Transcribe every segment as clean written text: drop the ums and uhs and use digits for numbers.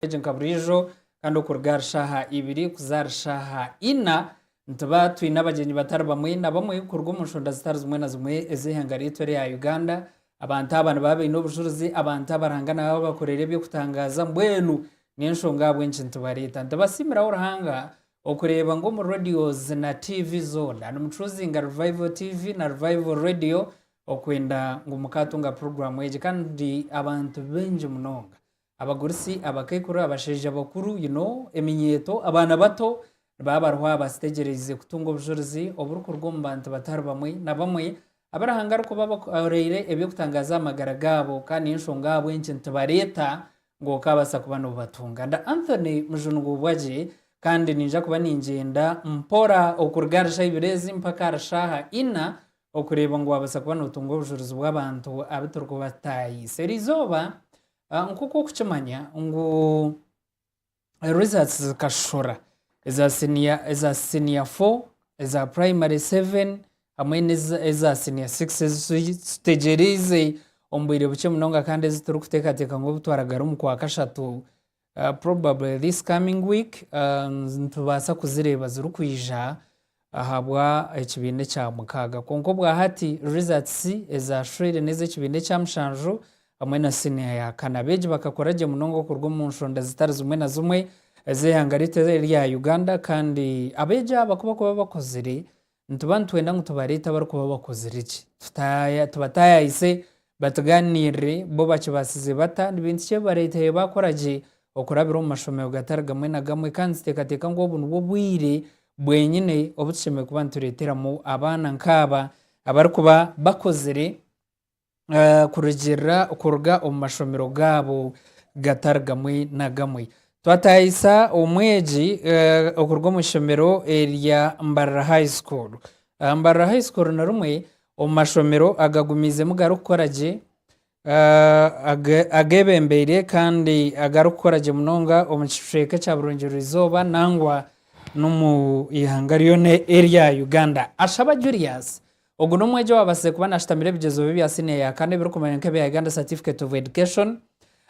Egi nka buriijo kandi okuruga ahari shaaha ibiri kuza ahari shaaha ina nituba twine abagyenyi batari bamwe na bamwe kuruga omu nshonda zitari zimwe na zimwe ez'eihanga ryaitu erya Uganda. Abantu aba nibaba baine obujurizi, abantu aba Ruhanga naaba abakoreire eby'okutangaaza mbwenu n'enshonga ahabw'enki nitubareeta. Nitubasiimiraho Ruhanga okureeba ngu omu radios na TV zoona nimucuuzinga Revival TV na Revival Radio okwenda ngu mukaatunga puroguraamu egi kandi abantu baingi munonga Abagurusi, abakaikuru, abashaija bakuru, you know, eminyeeto, abaana bato nibaba bariho aha bazitegyereize kutunga obujurizi oburikuruga omu bantu batari bamwe na bamwe abu Ruhanga arikuba abakoreire eby'okutangaaza aha magara gaabo kandi n'enshonga ahabw'enki nitubareeta ngu okaabaasa kuba noobatunga. Nda Anthony Mujuni Gubwagye kandi ninja kuba ningyenda mpora okuruga ahari shaaha ibiri ezi mpaka ahari shaaha ina okureeba ngu waabaasa kuba nootunga obujurizi bw'abantu abu turikuba tutaahiise. Eriizooba Nk'oku orikukimanya ngu results zikashushura eza siniya eza siniya fo, eza purayimare seveni hamwe n'eza siniya sikisi ezi tutegyereize omu bwire bukye munonga kandi ezi turikuteekateeka ngu obu twaragara omu kwakashatu probably this coming week nitubaasa kuzireeba zirikwija ahabwa ekibiina ekya mukaaga. Kwonka obwa hati results eza shwere n'ezekibiina ekya mushanju hamwe na siniya ya kana. Abeegi bakakora gye munonga okuruga omu nshonda zitari zimwe na zimwe ez'eihanga ryaitu erya Uganda kandi abeegi aba ku barikuba bakozire nituba nitwenda ngu tubareete abarikuba bakozire gye tubataayaayise batugaaniirire bo bakibaasize bata, ni bintu ki ebi bareeteire baakora gye okurabira omu mashomero gatari gamwe na gamwe kandi nituteekateeka ngu obu nibwo bwire bwenyine obu tushemereire kuba nitureeteramu abaana nk'aba abarikuba bakozire kurugiirira kuruga omu mashomero gaabo gatari gamwe na gamwe. Twatahisa omwegi okuruga omu ishomero erya Mbarara High School. Mbarara High School ni rimwe omu mashomero agagumiizemu garikukora gye ageebembeire kandi agarikukora gye munonga omu kicweka ekya Burungyerwa Izooba nangwa n'omu ihanga ryona erya Uganda. Ashaba Julius, ogu n'omwegi owaabaasize kuba naashutamira ebigyezo bye ebya siniya ya kana ebirikumanywa nk'ebya Uganda Certificate of Education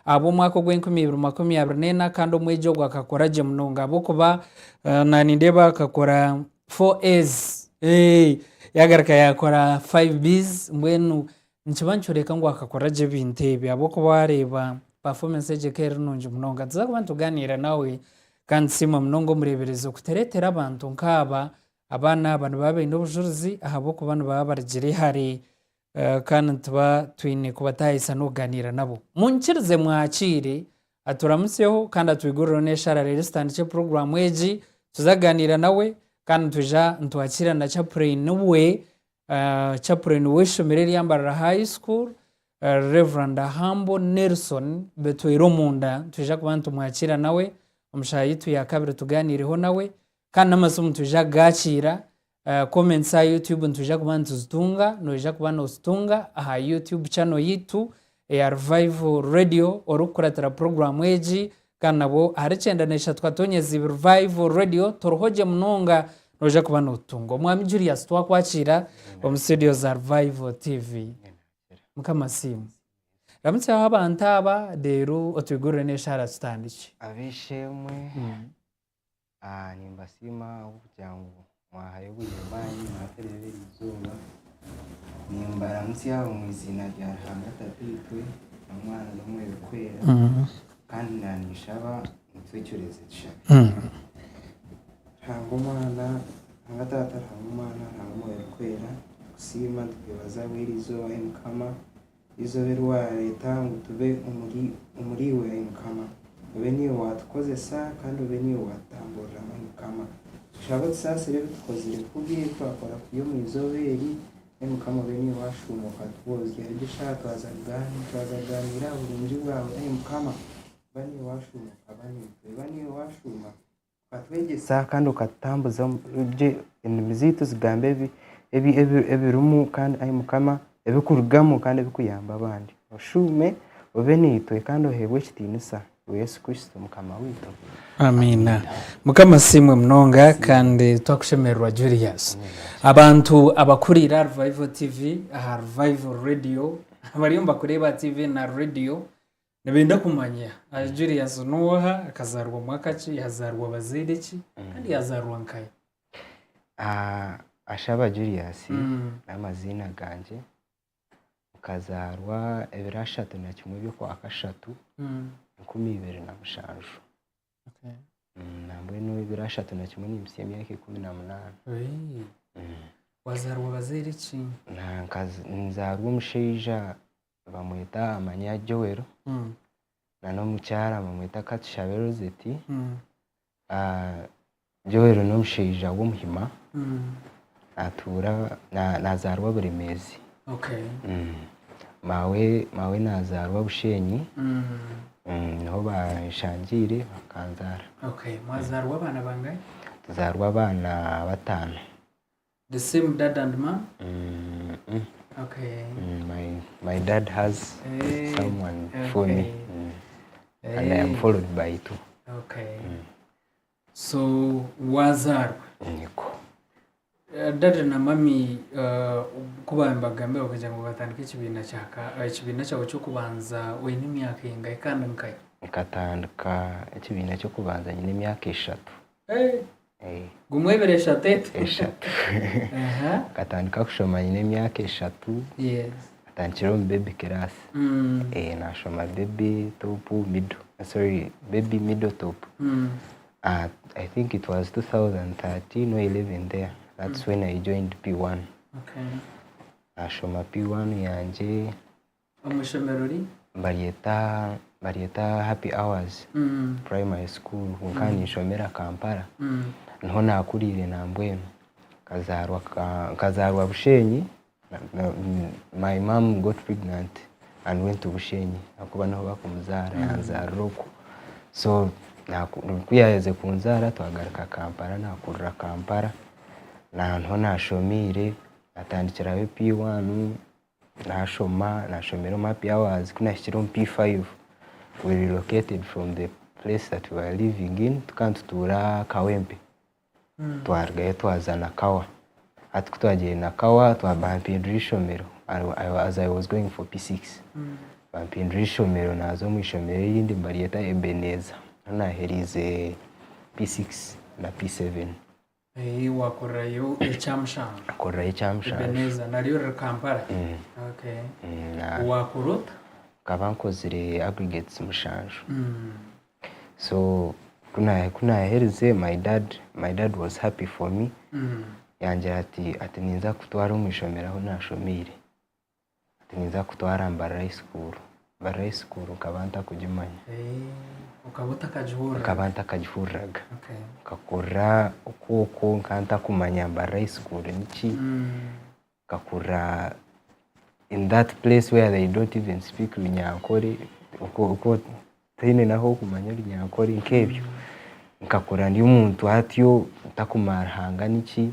ahabw'omwaka ogw'enkumiibiri makumyabiri n'ena kandi omwegi ogu akakora gye munonga ahabw'okuba naanindeeba akakora 4As yaagaruka yaakora 5Bs mbwenu Nikiba nikyoreka ngu akakora gye ebintu ebi ahabw'okuba waareeba performance egyo ekaba eri nungi munonga. Nituza kuba nitugaaniira nawe kandi tusiima munonga omureeberezi okutureetera abantu nk'aba. Abaana aba nibaba baine obujurizi ahabw'okuba nibaba barugire hare kandi nituba twine kubataahisa n'okugaaniira nabo. Munyikirize mwakiire aturamutsyeho kandi atwigurireho n'eshaara reero tutandikye puroguraamu egi. Nituza kugaaniira nawe kandi nitwija nitwakiira na chaplain we Chaplain w'eishomero erya Mbarara High School, Rev. Humble Nelson Betweiromunda nitwija kuba nitumwakiira nawe omu shaaha yaitu ya kabiri tugaaniireho nawe kandi n'amasimu nitwija kugakiira, comments aha YouTube nitwija kuba nituzitunga, noija kuba noozitunga aha YouTube channel yaitu eya Revival Radio orikukuratira puroguraamu egi kandi nabwo ahari 93 katonyezi Revival Radio turiho gye munonga noija kuba notutunga. Omwami Julius twakwakiira omu studio za Revival TV. Mukama asiimwe. Ramutsyaho abantu aba reero otwigurire n'eshaara tutandikye. Ab'eishe-emwe Nimbasiima ahabw'okugira ngu mwahayo obwire bwanyu mwatureeba eri izooba. Nimbaramutsya omu iziina rya Ruhanga Tataitwe, n'Omwana n'Omwoyo Orikwera kandi naninshaba ngu twecureeze tushabe. Ruhanga Omwana, Ruhanga Taata, Ruhanga Omwana, Ruhanga Omwoyo Orikwera, nitukusiima nitukwebaza ahabw'eri izooba ai Mukama. Eizooba eri waareeta ngu tube omuriiwe, ai Mukama. Obe niiwe waatukozesa, kandi obe niiwe waatutamburiramu, ai Mukama. Tukushaba otusaasire ebi tukozire kubi, ebi twakora kubi omu izooba eri, ai Mukama, obe niiwe waashuuma okatwozya. Egyo eshaaha twaza kugaaniira aha burungi bwawe, ai Mukama, ba niiwe waashuuma okaba naitwe. Ba niiwe waashuuma Okatwegyesa kandi okatutambuza gye, endimi zaitu zigambe ebirimu kandi ai Mukama ebirikurugamu kandi ebirikuyamba abandi. Oshuume obe naitwe kandi oheebwe ekitiinisa iwe Yesu Kristo Mukama waitu. Amiina. Mukama asiimwe munonga kandi twakushemererwa Julius. Abantu abakuriire aha Revival TV, aha Revival Radio, abariyo nibakureeba aha TV na Radio. Nibenda kumanya Julius n'oha, akazaarwa mwaka ki, yazaarwa bazaire ki, kandi yazaarwa nkahi? Ashaba Julius n'amaziina gangye. Nkazaarwa ebiro 31 by'okwakashatu 2007. Nambwenu ebiro 31 nimpitsya emyaka 18. Wazaarwa bazaire ki? Nzaarwa omushaija Bamweta Amanya Joel na n'omukyara bamweta Katushabe Rosette. Joel n'omushaija w'omuhima natuura nazaarwa Buremeezi. Maawe maawe nazaarwa Bushenyi niho banshangiire bakanzaara. Mwazaarwa abaana bangahi? Tuzaarwa abaana bataano. The same dad and mom? Mm, mm. Okay. My dad has someone for me. And I am followed by two. Okay. So wazaarwa. Niko. Dad na mami ku baabagambira bakagira ngu batandike ekibiina kya ekibiina kyawe ky'okubanza oine emyaka engahi kandi nkahi? Nkatandika ekibiina ky'okubanza nyine emyaka 3. Gumwe, ebiri, eshatu, eti. 3. Nkatandika kushoma nyine emyaka 3. Natandikira omu baby class. Nashoma baby, top, middle. Sorry, baby, middle, top. I think it was 2013 or 11 there. That's when I joined P1. Nashoma P1 yangye. Omu ishomero ri? Baryeta Happy Hours Primary School kwonka ninshomera Kampala. Niho naakuriire nambwenu. Nkazaarwa Bushenyi, my mum got pregnant and went to Bushenyi ahakuba niho barikumuzaara yanzaarira okwo. So ku yaaherize kunzaara twagaruka Kampala naakurira Kampala. Niho naashomiire, naatandikirayo P1. Nashoma, nashomera omu Happy Hours, ku nahikire omu P5, we relocated from the place that we were living in, tukaba nitutuura Kawempe, twarugayo twaza Nakawa. Hati ku twagiire Nakawa bampindura ishomero as I was going for P6, bampindura ishomero naaza omu ishomero erindi nibaryeta Ebenezer, niho naaheriize P6 na P7. Wakorerayo ekyamushanju? Nkorerayo ekyamushanju. Ebenezer naryo riri Kampala? Okay. Wakora ota? Nkaba nkozire aggregates 7. So ku naaherize my dad, my dad was happy for me, yangira ati ninza kukutwara omu ishomero ahu naashomiire. Ati ninza kukutwara Mbarara High School. Mbarara High School nkaba ntakugimanya. Okaba otakagihuriraga? Nkaba ntakagihuriraga. Nkakurira okwo okwo nkaba ntakumanya Mbarara High School niki. Nkakurira in that place where they don't even speak Runyankore, okwo okwo tihaine n'ahu orikumanya Orunyankore nk'ebyo. Nkakura ndi omuntu atyo ntakumanya Ruhanga niki.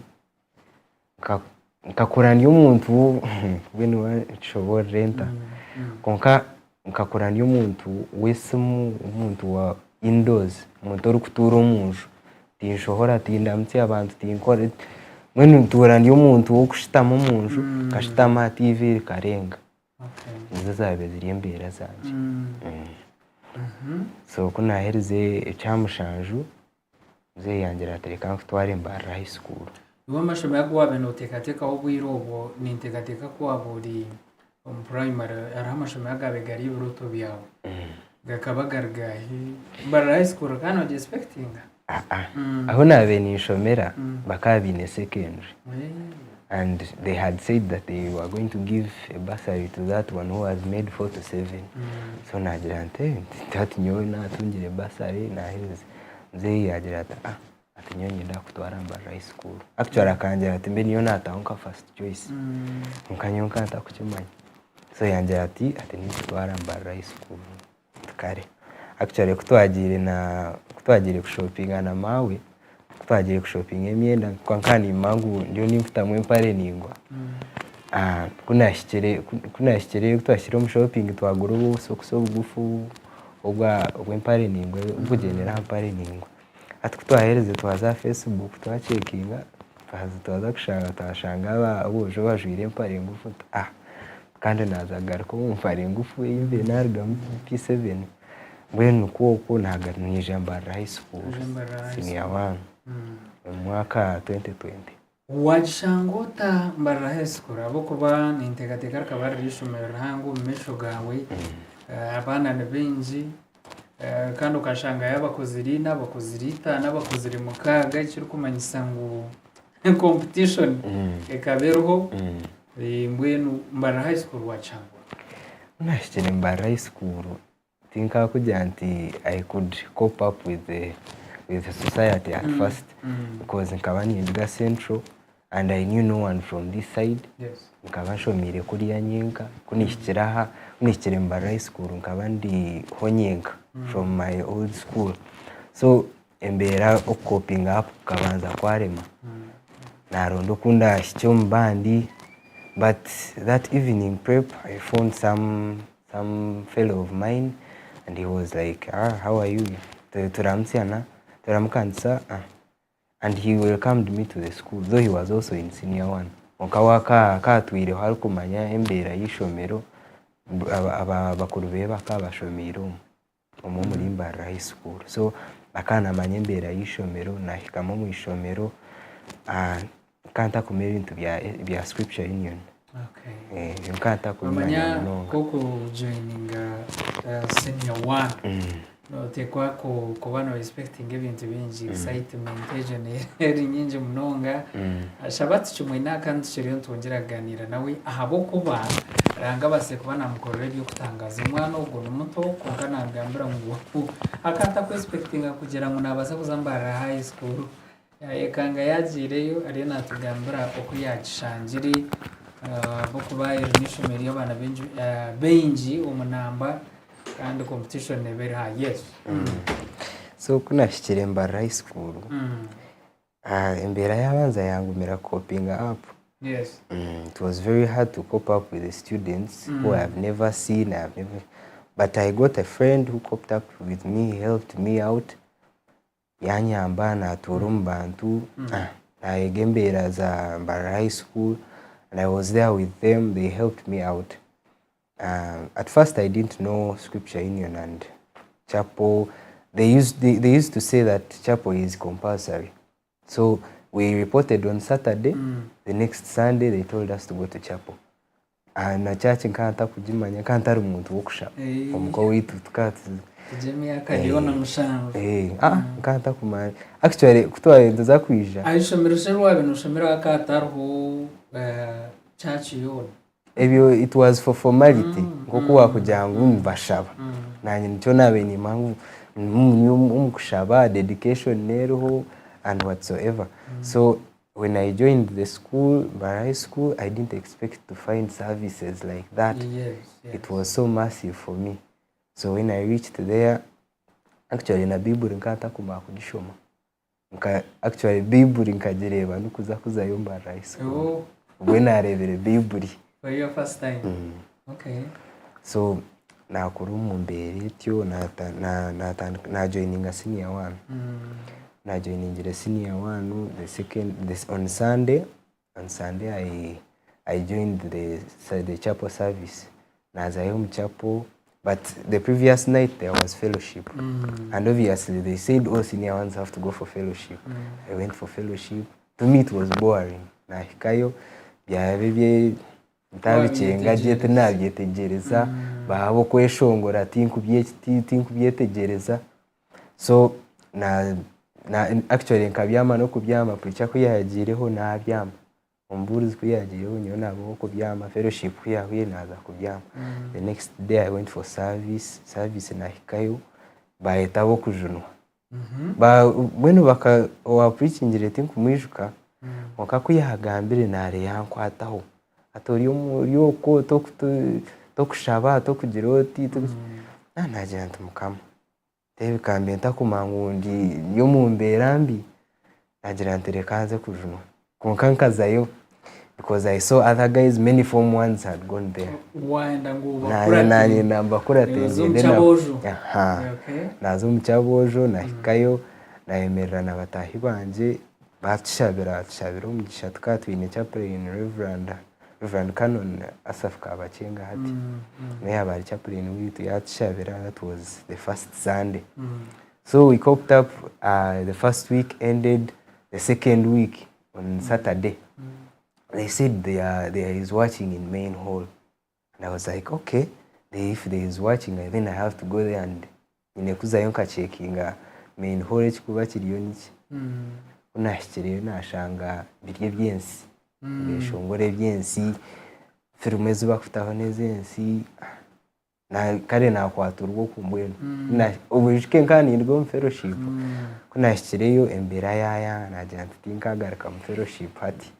Nkakura ndi omuntu, mbwenu nshoboorore nta? Kwonka nkakura ndi omuntu w'esimu, omuntu wa indoors, omuntu orikutuura omu nju. Tinshohora, tindamutsya abantu, tinkora, mbwenu ntuura ndi omuntu w'okushutama omu nju, nkashutama aha tiivi rikarenga. Nizo zaabaire ziri embeera zangye. So ku naaherize ekyamushanju, Muzeeyi yangira ati reka nkutware Mbarara High School. Iwe amashomero agu waabaire nooteekateekaho obwire obwo, ninteekateeka ku waaba ori omu purayimare hariho amashomero agaabaire gari ebirooto byawe. Gakaba gari gaahi? Mbarara High School okaba noogyesipekitinga? Aa, ahu naabaire ninshomera bakaba baine secondary and they had said that they were going to give a bursary to that one who has made 4 to 7. So naagira nti hati nyowe naatungire bursary naaherize. Muzeeyi yaagira ati ah, ati nyowe niinyenda kukutwara Mbarara High School. Actually akangira ati mbe niyo naataho nka first choice. Kwonka nyowe nkaba ntakukimanya. So yangira ati ninkutwara Mbarara High School. Nti kare. Actually ku twagiire na ku twagiire kushopinga na maawe, ku twagiire kushopinga emyenda nkaba niimanya ngu ndiyo nimputamu empare ningwa. Ku naahikire ku naahikire ku twahikire omu shopping twagura obusokusi obugufu obw'empare ningwa oburikugyendera aha mpare ningwa. Hati ku twaherize twaza aha Facebook twacekinga, twaza kushanga twashanga aboojo bajwaire empare ngufu nti ah! Kandi naaza kugaruka omu mpare ngufu ei mbaire naarugamu P7. Mbwenu nikwo okwo naija Mbarara High School Senior One omu mwaka 2020. Waagishanga ota Mbarara High School? Ahabw'okuba ninteekateeka rikaba riri eishomero rihango omu maisho gaawe, abaana ni baingi kandi okashangayo abakozire ina, abakozire itaano, abakozire mukaaga ekirikumanyisa ngu competition ekaba eriho. Mbwenu Mbarara High School waagishanga ota? Ku naahikire Mbarara High School tinkakugira nti I could cope up with the, with the society at first because nkaba ninduga Central and I knew no one from this side. Nkaba nshomiire kuriya nyenka, ku nihikire aha, ku nihikire Mbarara High School nkaba ndiho nyenka from my old school. So embeera okukopinga up kukabanza kwarema. Naronda oku ndahikye omu bandi but that evening prep I found some some fellow of mine and he was like ah how are you turamusyana turamukanisa ah and he welcomed me to the school though he was also in senior one kwonka we akaba atwireho arikumanya embeera y'eishomero bakuru be bakaba bashomiire omwo omwo omuri Mbarara high school so akaba namanya embeera y'eishomero nahikamu omu ishomero nkaba ntakumanya ebintu bya scripture union. Nkaba ntakumanya Omanya munonga. nk'okujoininga senior one noteekwa kuba no expectinga ebintu bingi excitement egyo eri nyingi munonga. Shaba tukimwine aha kandi tukiriyo nitwongyera kuganiira nawe ahabw'okuba Ruhanga abaasize kuba naamukorera eby'okutangaaza. Omwana ogwo ni muto kwonka naagambira ngu akaba atakwesipekitinga kugira ngu naabaasa kuza Mbarara High School. Yayekanga yagiireyo ariyo natugambira oku yagishangire ahabw'okuba eri n'eishomero ry'abaana baingi omu namba kandi competition neeba eri high. Yes. So ku naahikire Mbarara High School, embeera yaabanza yangumira kukopinga up. It was very hard to cope up with the students who I have never seen, I have never, but I got a friend who coped up with me, he helped me out. Yanyamba natuura omu bantu, nayega embeera za Mbarara High School and I was there with them, they helped me out. At first I didn't know Scripture Union and Chapel, they used, they, they used to say that chapel is compulsory. So we reported on Saturday, the next Sunday they told us to go to chapel. Na church nkaba ntakugimanya, nkaba ntari muntu w'okushaba. Omuka owaitu tukaba tu. Egyo emyaka yoona mushanju. Nkaba ntakumanya. Actually ku twabaire nituza kwija. Aha ishomero shi eri waabaire nooshomeraho hakaba hatariho church yoona? Ebyo it was for formality nk'oku waakugira ngu nibashaba. Naanye nikyo naabaire niimanya ngu omu kushaba dedication n'eriho and whatsoever. So When I joined the school, Mbarara High School, I didn't expect to find services like that. It was so massive for me. So when I reached there, actually na Bible nkaba ntakumanya kugishoma. Nka, actually Bible nkagireeba nikuza kuzayo Mbarara High School. Oh. Obwe naareebire Bible. For your first time? Okay. So naakura omu mbeera etyo, naatandika, naajoininga senior one. Najoiningire senior one the second the on Sunday on Sunday I I joined the the chapel service nazayo omu chapel but the previous night there was fellowship and obviously they said all senior ones have to go for fellowship I went for fellowship to me it was boring nahikayo byaba ebye ntabikyenga gye tinabyetegyereza baaba ab'okweshongora tinkubyetegyereza so na na actually nkabyama n'okubyama preacher ku yaagiireho naabyama, omubuurizi ku yaagiireho nyowe naaba ow'okubyama, fellowship ku yaahwaire naaza kubyama. The next day I went for service, service naahikayo baayeta ab'okujunwa. Mbwenu baka owa purichingire tinkumwijuka kwonka ku yaagambire naare yankwataho ati ori ori okwo tokushaba tokugira oti naagira nti mukama teebeka mbe ntakumanya ngu ndi omu mbeera mbi naagira nti reka nze kujunwa kwonka nkazayo because I saw other guys many form ones had gone there. Wayenda ngu Naanye nanyenda mbakurate Oze omu ngyende nabo. kyaboojo. Aha. Okay. Naaza omu kyaboojo nahikayo nayemerera na bataahi bangye batushabira batushabira omugisha tukaba twine chaplain Reverend. Rev. Canon Asaph Kabakyenga hati niwe yaaba ari chaplain waitu yaatushabira that was the first Sunday. So we coped up the first week ended, the second week on Saturday they said they are, there is watching in main hall and I was like okay if there is watching then I have to go there and nyine kuzayo nkacekinga main hall ekikuba kiriyo niki. Ku naahikireyo naashanga biri eby'ensi, nibeeshongora eby'ensi, firimu ezi barikutaho n'ez'ensi, kare naakwaturwa okwo mbwenu. Oijuke nkaba ninduga omu fellowship, ku naahikireyo embeera yaayanga naagira nti tinkagaruka mu fellowship hati.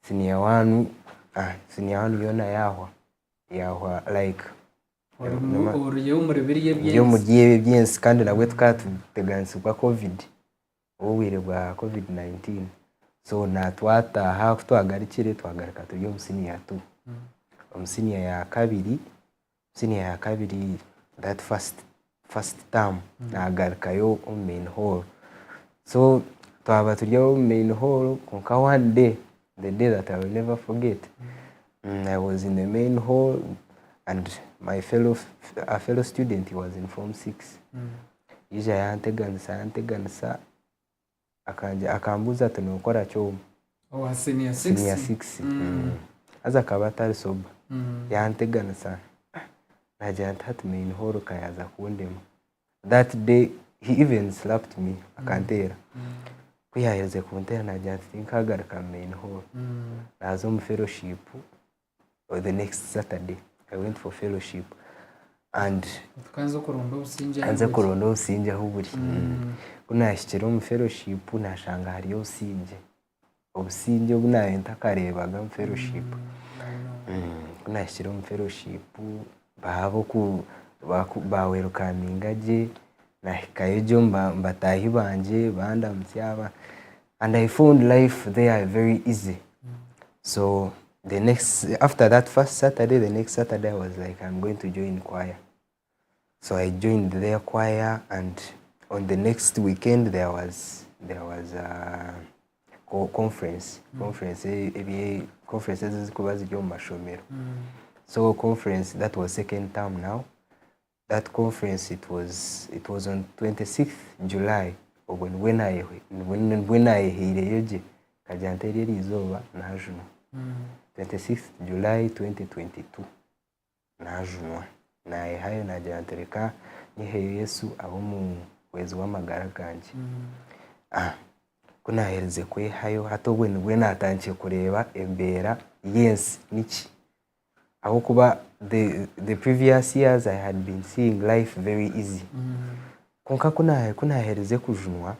Siniya wani, siniya wani yoona yaahwa, yaahwa like Ori omuri biriya Ndi eby'ensi. omuri ebi eby'ensi kandi nabwe tukaba tuteganisibwa covid, obwire bwa covid 19. So natwataaha ku twagarukire twagaruka turi omu senior two. Omu senior ya kabiri, senior ya kabiri that first term nagarukayo omu main hall. So twaba turi omu main hall kwonka one day, the day that I will never forget, I was in the main hall and my fellow a fellow student he was in form six. Yaija yanteganisa yanteganisa akangye akambuuza ati nookora ki omu? Owa senior six? Senior six. Haza akaba atari sober. Yanteganisa naagira nti hati main hall ka yaaza kundema. That day he even slapped me akanteera. Ku yaaherize kunteera naagira nti tinkagaruka mu main hall. Naaza omu fellowship the next Saturday I went for fellowship and Tukanza okuronda obusingye ahu nze buri. kuronda obusingye ahu buri. Ku naahikire omu fellowship naashanga hariyo obusingye. Obusingye obu naabaire ntakareebaga omu fellowship. Ku naahikire omu fellowship baaba oku baawelcominga gye, naahikayo gye omu bataahi bangye bandamutsya and I found life there very easy. So the next after that first Saturday, the next Saturday I was like I'm going to join choir. So I joined their choir and on the next weekend there was a conference conference ebye conferences ezikuba ziri omu mashomero. So conference that was second term now. That conference it was on 26th July obwo nibwe naayehaireyo gye nkagira nti eri eriizooba naajunwa. 26th July 2022 naajunwa naayehayo naagira nti reka nyeheyo Yesu abe omuhwezi w'amagara gangye. Ku naaherize kwehayo hati obwe nibwe naatandikire kureeba embeera y'ensi niki. Ahabw'okuba the previous years I had been seeing life very easy. Kwonka ku naaherize kujunwa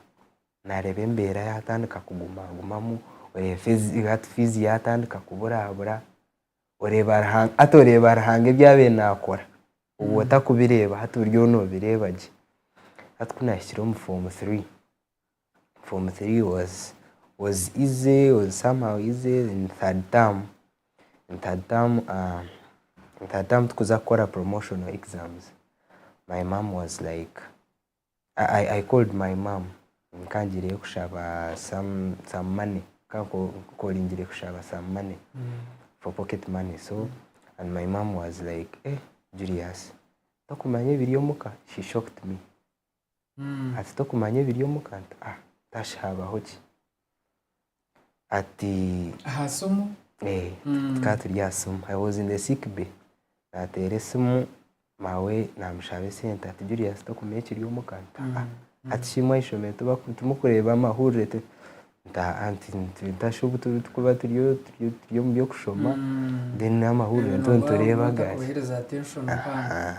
naareeba embeera yaatandika kugumagumamu, oreeba hati fees yaatandika kuburabura, oreeba Ruhanga hati oreeba Ruhanga ebi abaire naakora obwo otakubireeba hati oriyo noobireeba gye. Hati ku naahikire omu form three, form three was easy, was somehow easy in third term. In third term, in third term tukuza kukora promotional exams, my mum was like, I called my mum nkangireyo kushaba some money, nkoringire kushaba some money for pocket money. So, and my mum was like, "Eh, Julius, tokumanya ebiri omuka?" She shocked me. Ati tokumanya ebiri omuka? Nti ah, tashi habaho ki? Ati Aha simu? Eh, tukaba turi aha simu. I was in the sick bay. Nateera esimu maawe namushaba esente ati Julius tokumanya ekiri omuka? Nti ah, ati shimwe ah'ishomero timukureeba amahurire nti ah, nti ntashi obu turikuba turiyo turi omu by'okushoma then n'amahurire nituba nitureeba gari. Kuheereza attention mpango.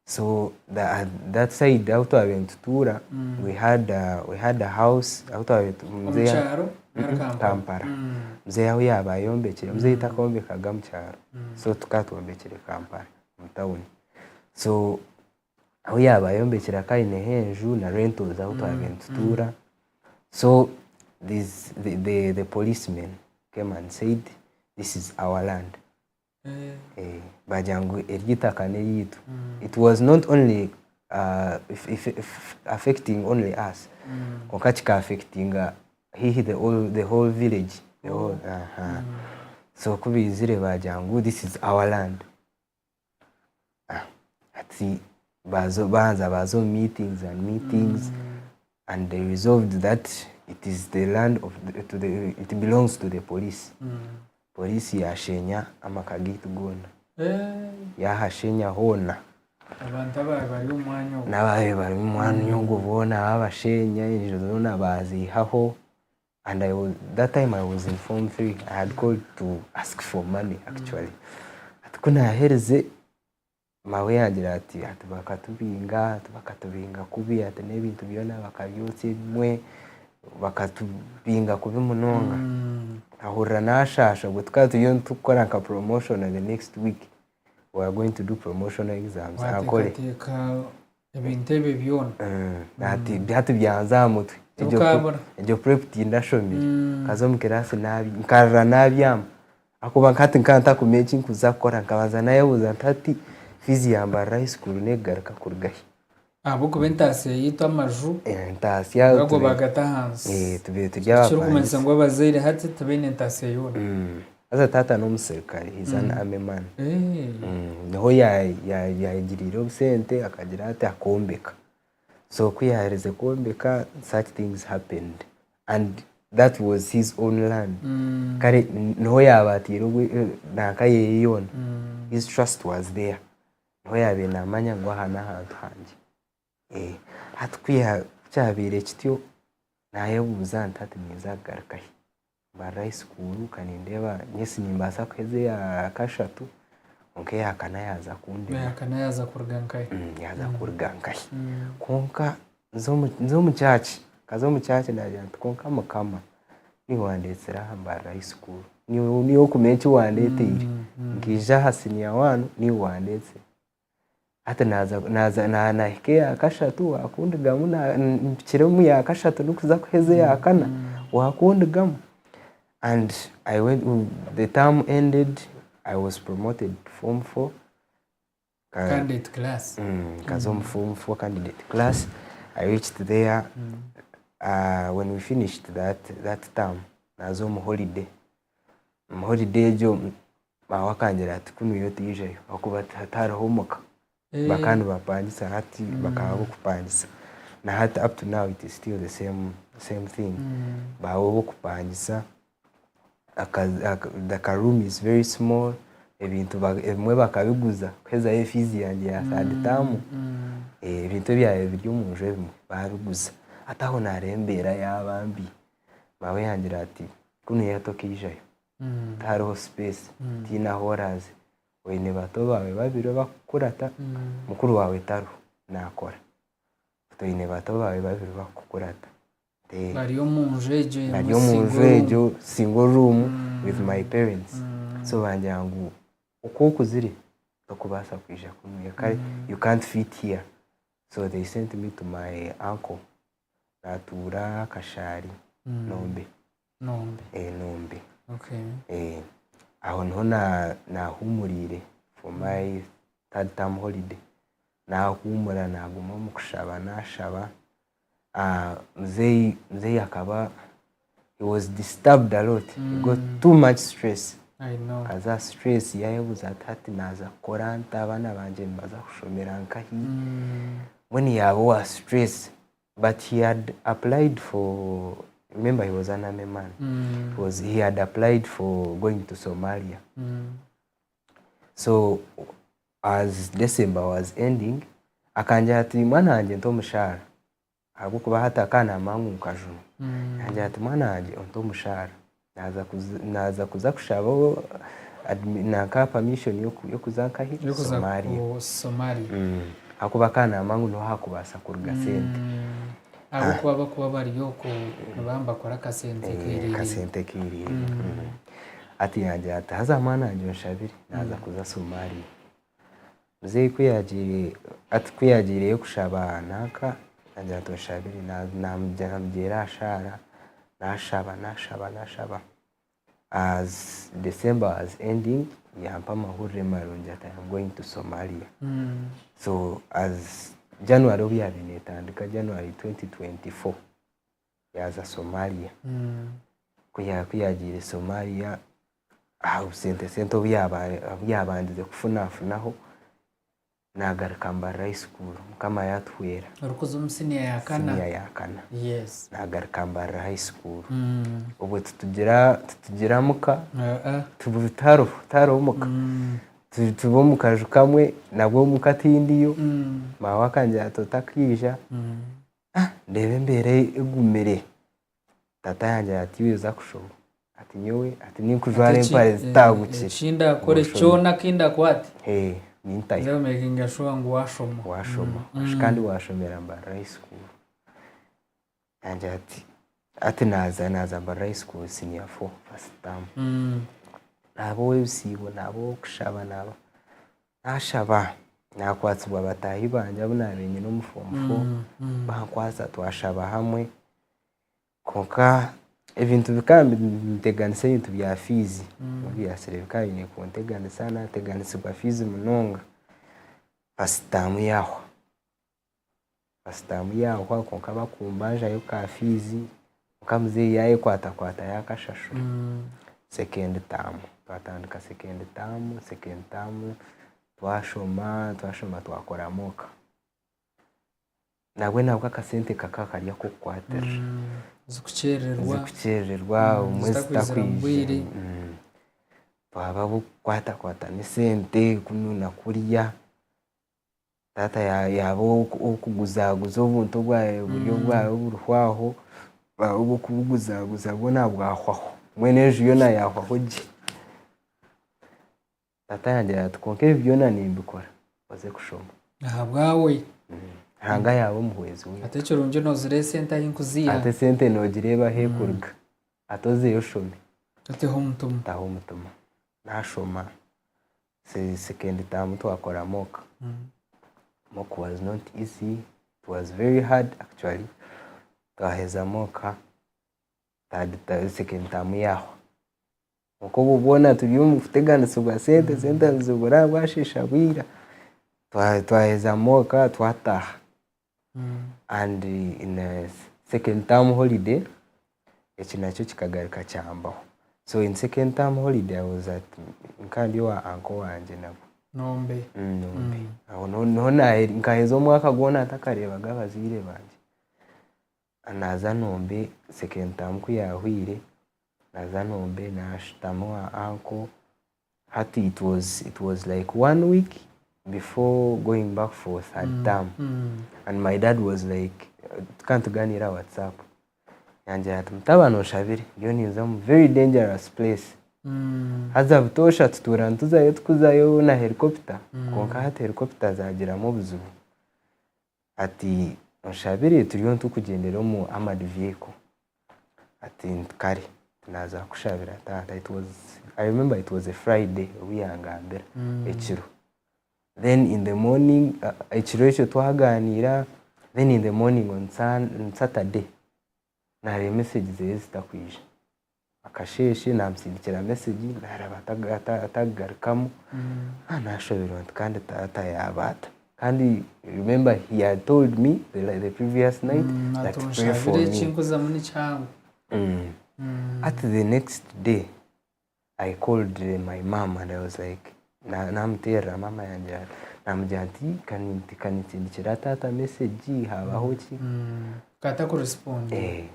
So that side ahu twabaire nitutuura we had a house ahu twabaire Omu kyaro nari Kampala? Kampala. Muzeeyi ahu yaaba ayombekire, muzeeyi takombekaga mu kyaro. So tukaba twombekire Kampala omu tawuni. So ahu yaaba ayombekire akaba aineho enju na rentals ahu twabaire nitutuura. So the policemen came and said this is our land. Eh, bagira ngu eri itaka n'eryaitu. It was not only if affecting only us, kwonka kika affectinga haihi the whole village. The whole. So ku baizire baagira ngu this is our land. Ah, hati baaza baanza baaza omu meetings and meetings and they resolved that it is the land of the, to the, it belongs to the police. Police yashenya amaka gaitu goona. Eh, Yahashenya hoona. Abantu abaaba bari omu mwanya ogwo. N'abaaba bari omu mwanya ogwo boona babashenya, enju zoona baaziihaho. And I was, that time I was in form 3, I had called to ask for money actually. Ati ku naaherize, maawe yaagira ati, ati bakatubinga, ati bakatubinga kubi, ati n'ebintu byona bakabyotsya ebimwe, bakatubinga kubi munonga. Ahurira naashaasha, obwo tukaba turiyo nitukora nka promotion the next week. We are going to do promotional exams. Ankole. Wateekateeka ebintu ebyo byona. Ati hati byanza aha mutwe. Tibukabura. Egyo prep tindashomire. Nkaza omu kiraasi nabi nkarira nabyama. Ahakuba hati nkaba ntakumanya eki nkuza kukora nkabanza nayebuuza nti hati fees ya Mbarara high school negaruka kuruga hi? Ahabw'okuba entaasya yaitu amaju Entaasya gago bagata ahansi. Tubaire turi Ekirikumanyisa abapangisa. ngu abazaire hati tibaine ntaasya yoona. Haza taata n'omuserukare, he is an army man. Niho yayegiriire obusente akagira ati akombeka. So ku yaaherize kwombeka such things happened and that was his own land. Kare niho yaabaatiire nanka yeye yoona. His trust was there. Niho yaabaire naamanya ngu aha n'ahantu hangye. Hati ku kyabaire kityo naayebuuza nti hati ninza kugaruka hi? Mbarara high school ka nindeeba yes nimbaasa kuheza eya kashatu kwonka eya kana yaaza kundema. Eya kana yaaza kuruga nkahi? Yaaza kuruga nkahi? Kwonka nza omu church, nkaza omu church naagira nti kwonka Mukama niiwe wandeetsire aha Mbarara high school, niiwe orikumanya eki wandeeteire, nkaija aha senior one niiwe wandeetsire. Hati naaza naaza naahika eya kashatu waakundigamu mpikire omu ya kashatu ndikuza kuheza eya kana waakundigamu. And I went, the term ended, I was promoted to form four. Candidate class. Nkaza omu form four candidate class. I reached there when we finished that, that term, naaza omu holiday. Omu holiday egyo Maawe akangira ati kunu iwe toijayo ahakuba tihariho omuka. Bakaba nibapangisa hati bakaba ab'okupangisa. Na hati up to now it is still the same, same thing. Baba ab'okupangisa, the ka room is very small, ebintu ebimwe bakabiguza kuhezayo efiizi yangye ya third term. Ebintu ebyabaire biri omu nju ebimwe babiguza. Hati aho naareeba embeera yaaba mbi. Maawe yangira ati kunu iwe tokaijayo. Tihariho space, tihaine ahu oraaze. Oine bato baawe babiri abakukurata, mukuru waawe tariho naakora. Oine bato baawe babiri bakukurata. Bari omu nju egyo emwe Bari omu nju single room. egyo single room with my parents. So bangira ngu oku okuzire tokubaasa kwija kunuya kare you can't fit here. So they sent me to my uncle naatuura Kashaari Nombe. Nombe. Nombe. Okay. Aho niho naahumuriire for my third term holiday. Naahuumura naaguma omu kushaba naashaba. Muzeeyi muzeeyi akaba he was disturbed a lot, he got too much stress. I know. Akaza aha stress yaayebuuza ati hati naaza kukora nta, abaana bangye nibaza kushomera nkahi? Mbwenu yaaba owa stress. But he had applied for, remember he was an army man, he, was, he had applied for going to Somalia. So as December was ending, akangira ati mwana wangye nta omushaara ahabw'okuba hati akaba naamanya ngu nkajunwa. Yangira ati mwana wangye onte omushaara naaza kuza, naaza kuza kushaba nanka permission y'okuza nkahi? Y'okuza Somalia. ku Somalia. Ahakuba akaba naamanya ngu niho hakubaasa kuruga sente. Ahabw'okuba bakuba bari okwo nibaba nibakora akasente keiririire. Akasente keiririire. Hati yangira ati haza mwana wangye onshabire naaza kuza Somalia. Muzeeyi ku yaagiire hati ku yaagiireyo kushaba nanka yangira ati onshabire namugyera aha shaara naashaba naashaba naashaba. As December was ending yampa amahurire marungi ati I am going to Somalia. So as January obu yaabaire neetandika January 2024 yaaza Somalia. Ku yaagiire Somalia. Aha obusente sente obu obu yaabandize kufunafunaho, naagaruka Mbarara High School, Mukama yaatuhwera. Orikuza omu siniya ya kana? Siniya ya kana. Yes. Naagaruka Mbarara High School. Obwo titugira titugira muka, tihariho tihariho muka. Tuba omu kaju kamwe nabwo omuka tindiyo, maawe akangira ati otakaija, ndeeba embeera egumire. Tata yangira ati iwe za kushoma, ati nyowe ati ninkujwara empare zitaagukire. Eki ndakore kyona ki ndakwate, Nintayo. nza kumekinga sure ngu washoma. Washoma kandi washomera Mbarara High School. Yangira ati hati naaza naaza Mbarara High School senior four first term. Naaba ow'ebisiibo, naaba ow'okushaba, naaba Naashaba, naakwatsibwa bataahi bangye abu naabaire nyine omu form four, bankwatsa twashaba hamwe, kwonka ebintu bikaba nibinteganisa ebintu bya fiizi, obviously bikaba biine kunteganisa, naateganisibwa fiizi munonga, first term yaahwa. First term yaahwa kwonka bakumbanjayo ka fiizi kwonka muzeeyi yaayekwatakwata yaakashashura. Second term twatandika second term, second term twashoma twashoma twakora mock. Nabwe nabwo akasente kakaba kari ak'okukwatirira. Zikukyerererwa. Zikukyerererwa obumwe Zitakwizira mu bwire. zitakwija. Twaba ab'okukwatakwatana esente kunu na kuriya. Taata yaaba ow'okuguzaguza obuntu obwabaire buri obwawe oburihwaho, bwaba obw'okubuguzaguza bwona bwahwaho, mbwenu enju yoona yaahwaho gye. Taata yangira ati kwonka ebi byona nimbikora oze kushoma. Ahabwawe. Ruhanga yaaba omuhwezi waitu. Ati ekirungi noozira esente ahi nkuziiha. Ati esente noogireeba ahu erikuruga. Ati ozeyo oshome. Oteho omutima. Taho omutima. Naashoma. Second term twakora mock. Mock was not easy, it was very hard actually. Twaheza mock, third term, second term yahwa. Kwonka obwo bwona turi omu kuteganisibwa sente, sente nizibura bwasheesha bwira. Twaheza mock twataaha. And in a second term holiday, eki nakyo kikagaruka kyambaho. So in second term holiday I was at nkaba ndi owa uncle wangye nabwo. Nombe. Nombe. Aho niho nkaheza omwaka gwona ntakareebaga abazaire bangye. Naaza Nombe second term ku yaahweire, naaza Nombe naashutama owa uncle, Hati it was it was like one week before going back for third term and my dad was like tukaba nituganiira aha WhatsApp yangira ati mutabani onshabire ndiyo ninza omu very dangerous place haza butoosha tutuura nituzayo tukuzayo na helicopter kwonka hati helicopter zagiramu obuzibu Ati onshabire turiyo nitukugyendera omu armoured vehicle. Ati nti kare naaza kukushabira taata. It was, I remember it was a Friday obu yangambira ekiro. Then in the morning, ekiro ekyo twagaaniira, then in the morning on Saturday, naareeba message zeye zitakwija. Akasheeshe naamutsindikira message naaraba atakugarukamu, naashoberwa nti kandi taata yaaba ata? Kandi remember he had told me the previous night that pray for Ati me. ekinkuzamu ni kihango. At the next day I called my mum and I was like, naamuteerera maama yangira naamugira nti kanitsindikira taata message haabaho ki? Akaba atakuresipondinga.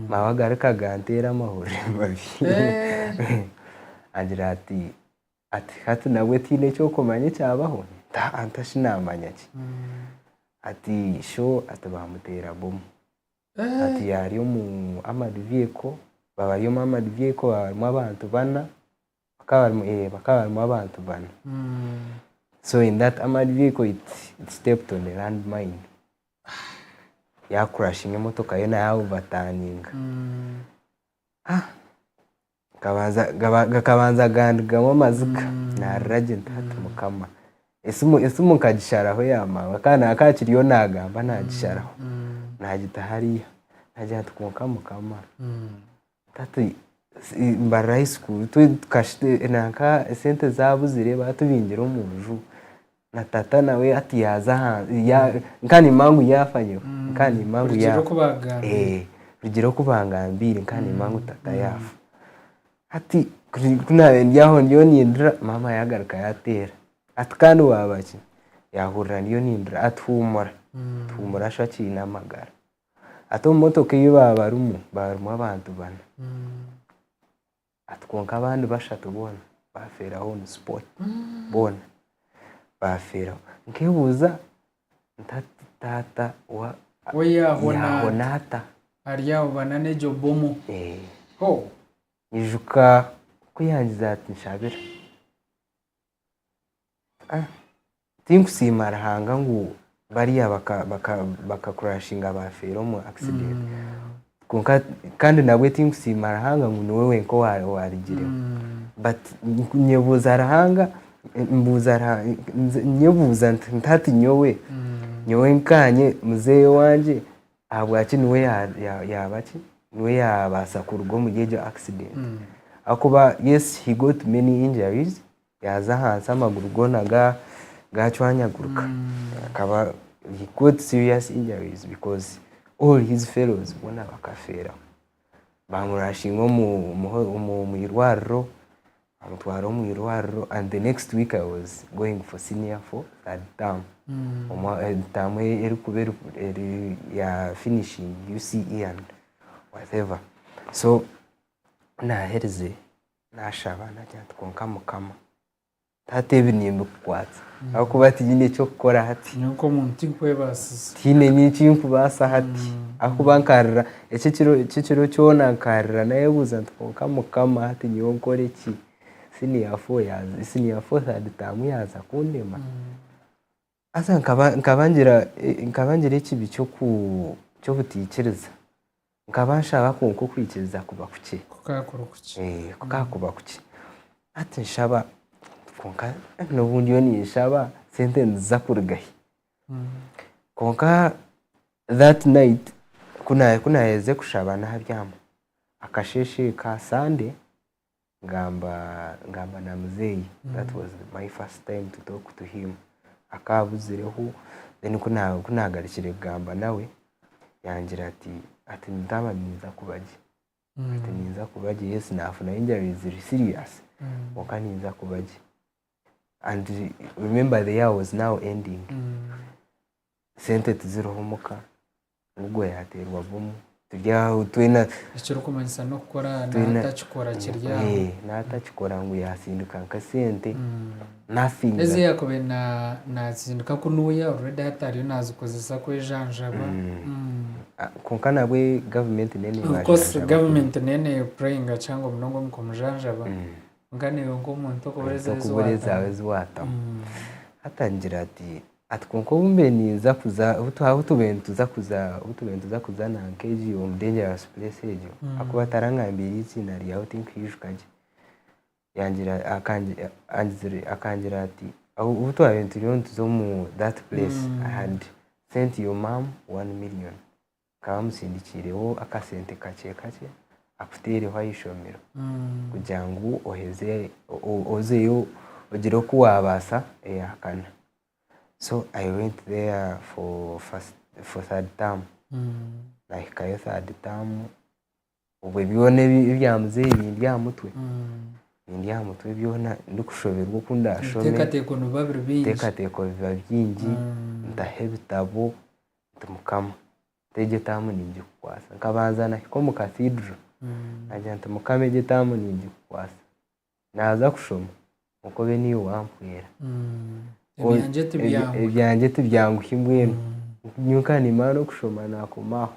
Maawe agaruka ganteera amahurire mabi. Angira ati, ati hati nabwe tihaine eki orikumanya ekyabaho? Nti shi naamanya ki? Ati sho ati baamuteera bomu. Ati yaari omu armoured vehicle, baaba bari omu armoured vehicle baaba barimu abantu bana, bakaba barimu abantu bana. So in that armoured vehicle it stepped on a land mine. Yaakurashinga emotoka yoona yaabubataninga. Gakabanza gandugamu amaziga, naarira gye nti hati Mukama. Esimu nkagisharaho ya maawe kandi akaba akiriyo naagamba naagisharaho, naagita hariya. Naagira nti kwonka Mukama, hati Mbarara high school nanka esente zaabuzire baatubingira omu nju. Na tata nawe hati yaaza aha nka nimanya ngu yaafa nyowe nka nimanya ngu Rugiire yaafa oku bakugambiire. Rugiire oku bangambiire nka nimanya ngu tata yaafa. Hati. Ku naabaire ndi aho ndiyo nindira, maama yaagaruka yaateera ati kandi waaba ki? Yaahurira ndiyo nindira ati huumura, huumura sho akiine amagara. Ati omu motoka ei baabarimu, baarimu abantu bana. Ati kwonka abandi bashatu boona baafeeraho on spot boona baafeeraho. Nkeebuuza nti hati taata wa We yaahona yaahona ata? Ari aho bana n'egyo bomu. Ho! Nyijuka ku yangize ati nshabira. Ah, tinkusiima Ruhanga ngu bariya baka baka bakakurashinga baafeera omu accident. Kwonka kandi nabwe tinkusiima Ruhanga ngu niwe wenka owa owarugireho. But nyebuuza Ruhanga, mbuuza Ruhanga, nyebuuza nti nti hati nyowe, nyowe nkaanye muzeeyi owangye ahabwaki niwe yaaba ki, niwe yaabaasa kuruga omuri egyo accident. Ahakuba yes he got many injuries, yaaza ahansi amaguru goona gaacwanyagurika, akaba he got serious injuries because all his fellows boona bakafeeraho. Baamurashinga omu irwariro, Bamutwara omu irwariro and the next week I was going for senior four third term. Term erikuba eri ya finishing UCE and whatever. So ku naaherize naashaba naagira nti kwonka Mukama hati ebi nimbikukwatsa ahabw'okuba tinyine eky'okukora hati. Nyowe nk'omuntu tinkwebaasiza. Tihaine nyowe eki nkubaasa hati ahakuba nkarira eki ekiro eki ekiro kyona nkarira naayebuuza nti kwonka Mukama hati nyowe nkore ki? Siniya four yaaza siniya four third term yaaza kundema. Haza nkaba nkaba ngira nkaba ngira ekibi ky'oku ky'obutaikiriza. Nkaba nshaba kwonka okwikiriza kuba kukye. Kukaba kuri kukye. Eh, kukaba kuba kukye. Hati nshaba kwonka n'obu ndiyo ninshaba sente niziza kuruga hi? Kwonka that night ku naaherize kushaba naabyama, akasheeshe ka Sunday ngamba ngamba na muzeeyi that was my first time to talk to him akaba abuzireho then ku naagarukire kugamba nawe yangira ati ati ntaaba ninza kuba gye ati ninza kuba gye yes naafuna injuries ziri serious kwonka ninza kuba gye and remember the year was now ending sente tiziriho muka Ogwo yaateerwa bomu turi aho twena. Ekirikumanyisa n'okukora naatakikora kiri aho. Naatakikora ngu yaasindika nk'esente nothing. Ezi yaakubaire naatsindika kunuya already hati ariyo naazikozesa kwejanjaba. Kwonka nabwe gavumenti neyo Of course neebajanjaba. Gavumenti neyo neepureyinga kihango munonga omu kumujanjaba kwonka naiwe nk'omuntu okubura ezaawe ezi Okubura ezaawe ezi waatamu. Hati angira ati Ati kwonka obu mbaire ninza kuza obu tubaire nituza kuza obu tubaire nituza kuza nanka egyo omu dangerous place egyo ahakuba tarangambiire eiziina ryawe tinkwijuka gye yangira akangira ati obu twabaire turiyo nituza omu that place I had sent your mum one million Nkaba musindikiireho akasente kakye kakye akuteereho aha ishomero kugira ngu oheze ozeyo ogire oku waabaasa eyahakana. So I went there for first for third term. Naahikayo third term, obwe byona ebya muzeeyi bindi aha mutwe, bindi aha mutwe byona ndikushoberwa oku ndaashome. Ebiteekateeko nibiba biri bingi. Ebiteekateeko biba bingi, ntaho ebitabo. Nti Mukama, egyo etaamu ningikukwatsa. Nkabanza nahika omu cathedral, naagira nti Mukama egyo etaamu ningikukwatsa. Naaza kushoma, kwonka obe niiwe wampwera. Ebyangye tibyanguhi. Ebyangye tibyanguhi mbwenu. Nyowe nkaba nimmara n'okushoma naakoma aho.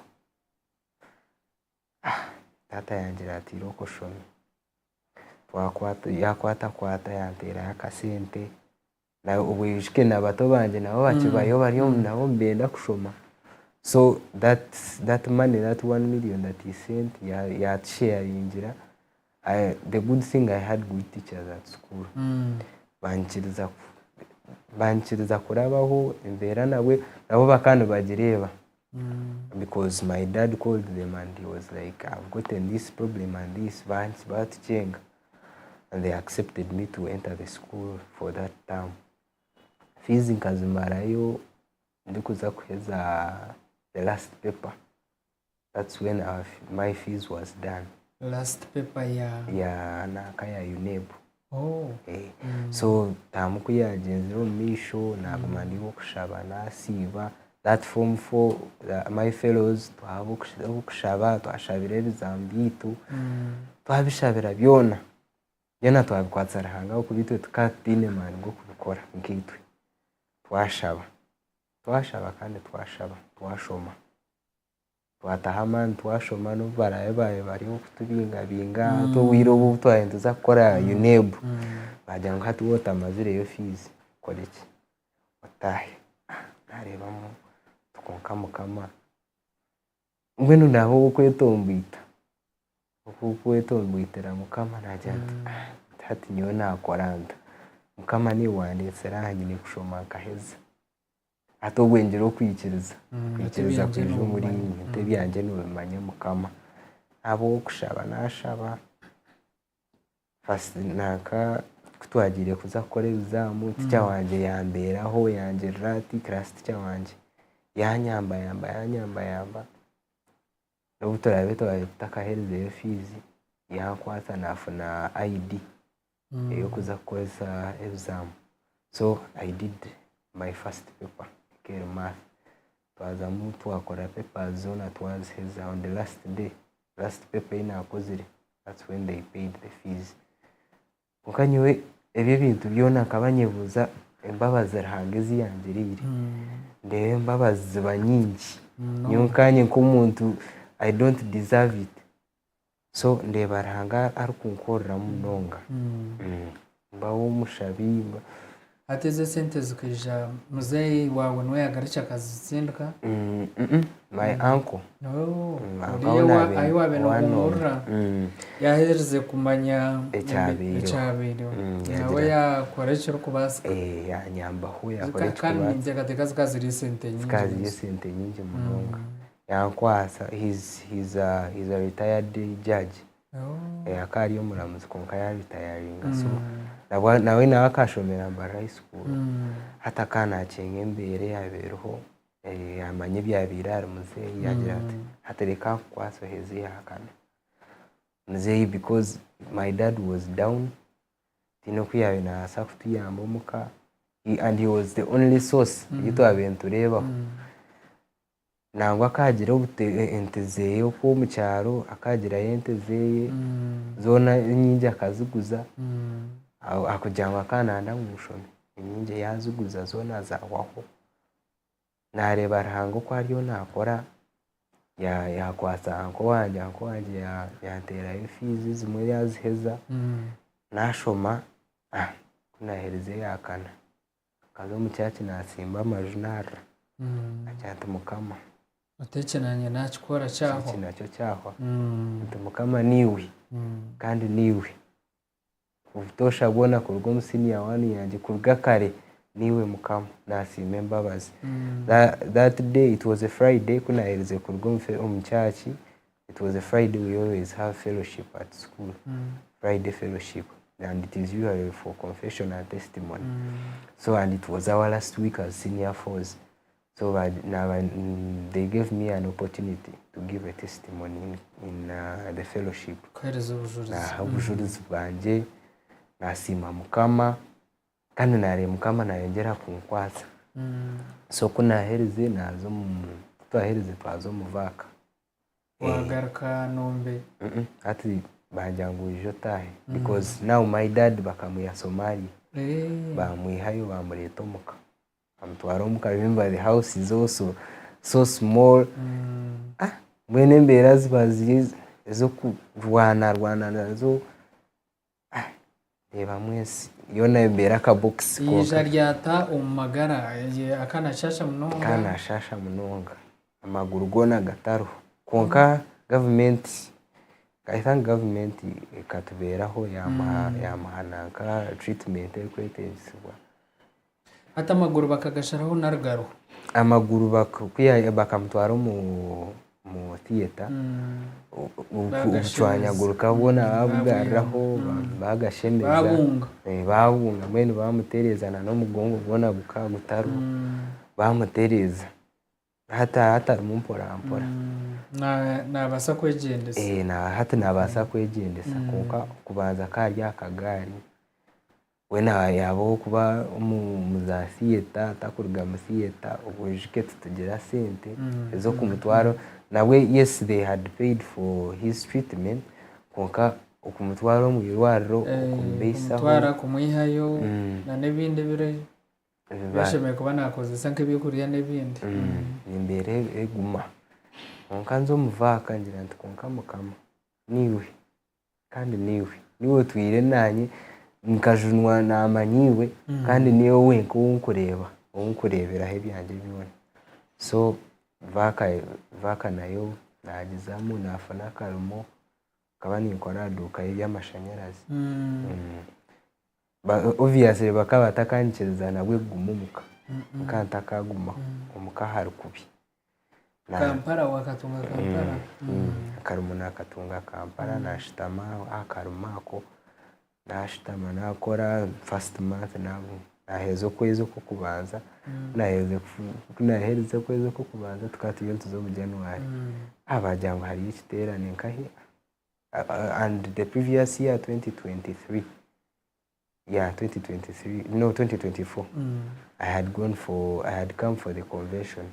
Taata yangira ati irooko oshome. Twakwata yaakwatakwata yanteerayo akasente. Obwo na bato bangye nabo bakibayo bari nabo nibenda kushoma so that that money that one million that he sent yatusheyaringira the good thing I had good teachers at school bankiriza bankiriza kurabaho embeera nabwe nabo bakaba nibagireeba because my dad called them and he was like I've gotten this problem and this batukyenga. And they accepted me to enter the school for that term. Fees nkazimarayo ndikuza kuheza the last paper. That's when our, my fees was done. Last paper ya. Ya nanka ya UNEB. Oh. Eh, so taamu ku yaagyenzire omu maisho naaguma ndi ow'okushaba naasiiba that form four my fellows twaba ab'okushaba twashabira ebizamu byaitu twabishabira byona byona twabikwatsa Ruhanga ahabw'okuba itwe tukaba tutaine maani g'okubikora nkaitwe twashaba twashaba kandi twashaba twashoma. Twataho amaani twashoma n'obu baraabe baabaire bari ow'okutubingabinga hati obwire obu obu twabaire nituza kukora UNEB baagira ngu hati waaba otamazireyo fiizi okore ki? Otaahe. Naareebamu nti kwonka Mukama mbwenu naaba ow'okwetomboita, ow'okwetomboitera Mukama naagira nti hati nyowe naakora nta? Mukama niiwe wandeetsire aha nyine kushoma nkaheza. Hati obwe ngira okwikiriza, okwikiriza kwija omuriinye nti ebyangye nobimanya Mukama. Ahabw'okushaba nashaba, first nanka kutwagiire kuza kukora ebizaamu teacher wangye yambeeraho yangirira ati class teacher wangye yanyambayamba yanyambayamba, n'obu turaabe twabaire tutakaherizeyo fees yankwatsa nafuna ID. ey'okuza kukozesa ebizaamu. So I did my first paper ekeri math. Twazamu twakora papers zoona twaziheza on the last day, last paper ei naakozire that's when they paid the fees. Kwonka nyowe ebyo ebintu byona nkaba nyebuuza embabazi Ruhanga ezi yangiriire, ndeeba embabazi ziba nyingi. Nyowe nkaanye nk'omuntu I don't deserve it. So ndeeba Ruhanga arikunkoreramu munonga. Mba ow'omushabi. Hati ezo esente zikaija muzeeyi waawe niwe yaagarukye akazitsindika? My uncle. Oriya ahu waabaire noohumurira yaaherize kumanya ekyabaireho nawe yaakora ekirikubaasika. Yanyambaho yaakora ekirikubaasika. Kandi ninteekateeka zikaba ziri esente nyingi. Zikaba ziri esente nyingi munonga. Yankwatsa he's he's a he's a retired judge eh, akaba ari omuramuzi kwonka ya retiringa so nabwo nawe nawe akashomera Mbarara high school hati akaba nakyenga embeera eyabaireho eh, yamanya ebyabaire ahari muzeeyi yagira ati hati reka nkukwatse oheze eyakana muzeeyi because my dad was down tihaine oku yaabaire naabaasa kutuyamba omuka and he was the only source ei twabaire nitureebaho. Nangwa akaagira ente zeeye okwo omu kyaro akaagirayo ente zeeye zoona enyingi akaziguza kugira ngu akaba nayenda ngu nshome enyingi yaaziguza zoona zaahwaho. Naareeba Ruhanga oku ariyo naakora yaakwatsa anko wangye, anko wangye yanteerayo fiizi zimwe yaaziheza naashoma ku naaherize eyaakana. Nkaza omu church natsimba amaju narira nagira nti mukama. Oti eki nanye nakikora kyahwa. Eki nakyo kyahwa nti mukama niiwe kandi niiwe obutoosha bwona kuruga omu senior one yangye kuruga kare niiwe mukama nasiima embabazi. That day it was a Friday ku naherize kuruga omu church it was a Friday we always have fellowship at school Friday fellowship and it is usually for confession and testimony so and it was our last week as senior fours so they gave me an opportunity to give a testimony in, in uh, the fellowship kuhereza obujurizi naha obujurizi bwangye nasiima mukama kandi nareeba mukama nayongyera kunkwatsa so ku naherize naza omu twaherize twaza omu vaaka Wagaruka Nombe? Hati bangira ngu oije otaahe because now my dad bakamwiha Somalia bamwihayo bamureeta omuka bamutwara omuka remember the house is also so small mbwenu embeera ziba ziri ez'okurwana rwana nazo Ndeebamu ensi yoona embeera akabokisi konka. Yaija aryata omu magara akaba nashaasha munonga. Akaba nashaasha munonga amaguru goona gatariho kwonka gavumenti I thank gavumenti ekatubeeraho yamuha nanka treatment erikwetengyesibwa. Hati amaguru bakagasharaho nari gariho? Amaguru bakamutwara omu theatre, obucwanyaguruka bwona babugaruraho bagashemeza, babunga mbwenu bamutereeza na n'omugongo gwona gukaba gutariho, bamutereeza. Hati hati arimu mporampora. Naabaasa kwegyendesa. Eh, na hati naabaasa kwegyendesa kwonka okubanza akaba ari aha kagaari, weena yaaba ow'okuba omu za theatre atakuruga mu theatre, obwo oijuke titugira sente ez'okumutwara, nabwe yes they had paid for his treatment kwonka okumutwara omu irwariro, okumubaisaho. Kumutwara, kumwihayo n'ebindi ebiri Ebi ashemereire kuba naakozesa nk'ebyokurya n'ebindi. Embeera eguma. Kwonka nza omu vaaka ngira nti kwonka Mukama niiwe kandi niiwe, niiwe otwire naanye nkajunwa naamanya iwe kandi niiwe wenka ou nkureeba, ou nkureeberaho ebyangye byona. So vaaka vaaka nayo naagizamu naafuna akarimo, nkaba ninkora aha duuka y'eby'amashanyarazi. Obviously bakaba batakanyikiriza nabwe kuguma omuka, nkaba ntakagumaho, omuka hari kubi. Kampala wakatunga Kampala? Akarimo nakatunga Kampala nashutama aha karimo ako, nashutama nakora first month naheza okwezi okw'okubanza, kunaherize okwezi okw'okubanza tukaba turiyo nituza omu January, bagira ngu hariyo ekiterane nkahi and the previous year 2023 yeah 2023 no 2024 mm. I had gone for I had come for the convention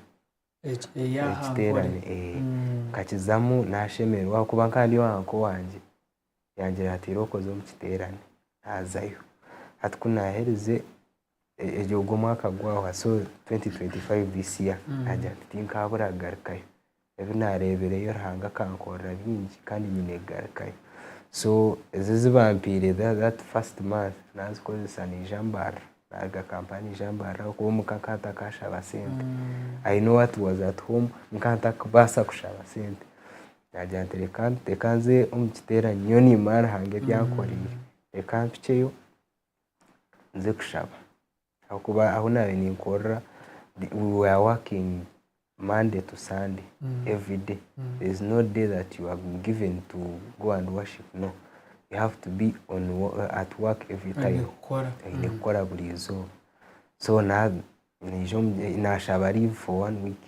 ekiterane eh, mm. nkakizamu nashemererwa kuba nkaba ndi owanko wangye yangira ati okoze omu kiterane nazayo hati kunaherize Egyo ogwo omwaka gwahwa so 2025 this year naagira nti tinkabura kugarukayo. Ebi naareebireyo Ruhanga akankorera bingi kandi nyine kugarukayo. So ezo ezi bampaire that first month naazikozesa naija mbarira, naaruga Kampala naija mbarira ahabw'okuba omuka nkaba ntakashaba sente. I know what was at home nkaba ntakubaasa kushaba sente. Naagira nti reka nze omu kiteerane nyowe nimmanya Ruhanga ebi ankoreire, reka mpikyeyo nze kushaba ahakuba ahu naabaire ninkorera we were working Monday to Sunday everyday there is no day that you are given to go and worship no you have to be on at work every time oine kukora buri izooba so naashaba leave for one week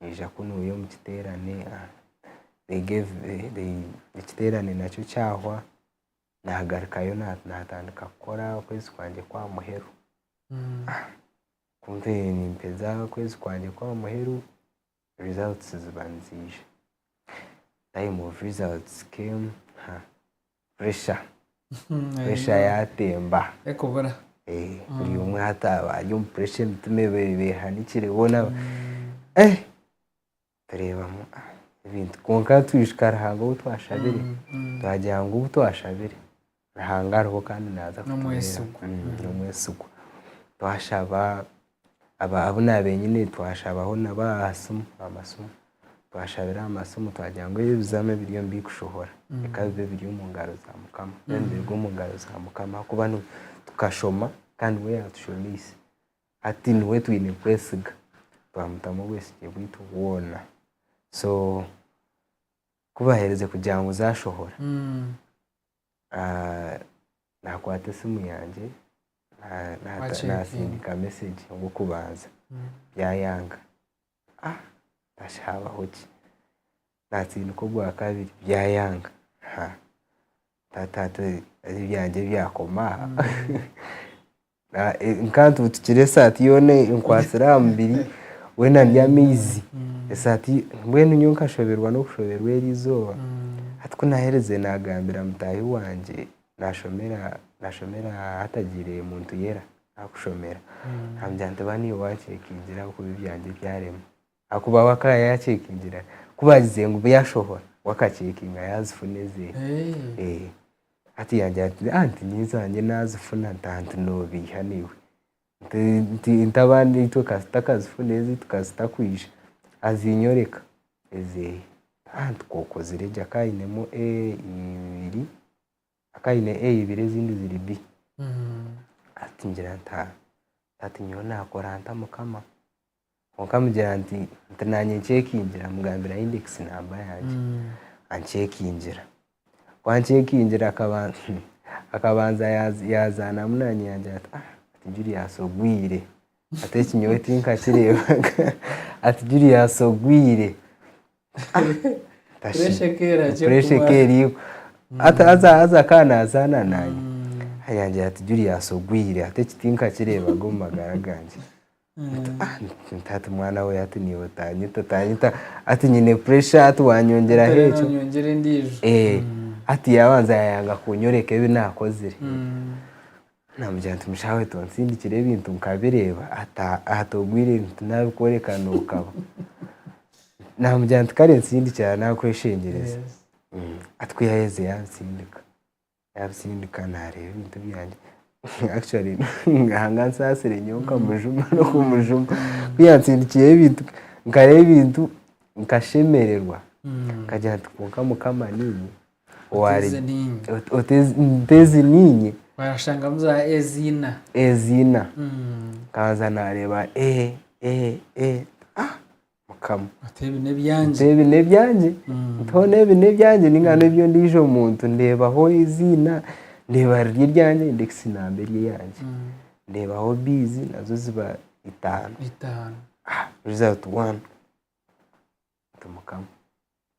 naija kunuuya omu kiteerane they gave ekiteerane nakyo kyahwa. Naagarukayo naatandika kukora okwezi kwangye kwa muheru. Ku mbaire nimpeza okwezi kwangye kwa muheru, results ziba niziija. Time of results came, pressure, pressure yaatemba. Ekubura. Buri omwe hati aba ari omu pressure emitima eba ehanikire boona Tureebamu ebintu kwonka twijuka Ruhanga ou twashabire, twagira ngu ou twashabire Ruhanga ariho kandi naaza kutubeeraho, n'omwesigwa. Twashaba abu naabaire nyine twashabaho nabo aha simu, aha masimu, twashabira aha masimu twagira ngu ebi ebizamu ebiriyo nibikushohora reka bibe biri omu ngaro za Mukama, bibe nibiruga omu ngaro za Mukama ahakuba tukashoma kandi niwe yaatushomeise. Hati niwe twine kwesiga twamutamu obwesigye bwaitu bwona. So ku baaherize kugira ngu zaashohora, naakwata esimu yangye naasindika message ogw'okubanza byayanga. Hashi haabaho ki? Naatsindika ogwakabiri byayanga. Taata ebyangye byakoma aha. Nkantuutukire esaati yoona enkwatsire aha mubiri weena ndi amaizi esaati mbwenu nyowe nkashoberwa n'okushoberwa eri izooba hati ku naaherize naagambira mutaahi wangye naashomera naashomera hatagiire muntu yera ahakushomera naamugira nti ba niiwe waakyekingira ahabw'okuba ebyangye byarema ahakuba we akaba yaakyekingira ku baagize ngu byashohora we akakyekinga yaazifuna ezeeye. Hati yangira ati anti nyowe ezangye nazifuna nti anti nobeiha naiwe nti nti abandi itwe tutakazifuna ezi tukazita kwija azinyoreka ezeeye anti kwokozire gye akaba ainemu A ibiri akaba aine A ibiri ezindi ziri B hati ngira nti hati nyowe nakora nta mukama Kwonka mugira nti nti naanye nkyekingira mugambira index number yangye ankyekingira. Ku ankyekingira akabanza yazaanamu naanye yangira ati ah ati Julius ogwire ati eki nyowe tinkakireebaga ati Julius ogwire. Pressure ekeera gye Pressure kumara. ekeera iwe. Hati haza haza akaba naazaana naanye. Ayangira ati Julius ogwire hati eki tinkakireebaga omu magara gangye. Nti ah nti hati mwana we hati niiwe otanyita otanyita hati nyine pressure hati wanyongyeraho Otari ekyo. nonyongyera endiijo. Hati yaabanza yaayanga kunyoreka ebi naakozire. Namugira nti mushaho we tonsindikira ebintu nkabireeba ati ogwire nti nabikworeka nokaba. Namugira nti kare nsindikira nakweshengyereza. Ati kuyaherize yansindika, yabisindika nareeba ebintu byangye actually Ruhanga ansaasire nyowe nkamujuma n'okumujuma. Kuyansindikiire ebintu nkareeba ebintu nkashemererwa nkagira nti kwonka Mukama niinye. Oteze ninye. Ntezi ninye. Washangamu za eziina. Eziina. Nkabanza nareeba e e e ah Mukama. Oti ebi n'ebyangye. Oti ebi n'ebyangye. Nti hoona ebi n'ebyangye ninga n'eby'ondiijo muntu. Ndeebaho eiziina, ndeeba riri eryangye, index number eri eyangye. Ndeebaho biizi nazo ziba itaano. Itaano. Ah result one. Nti Mukama.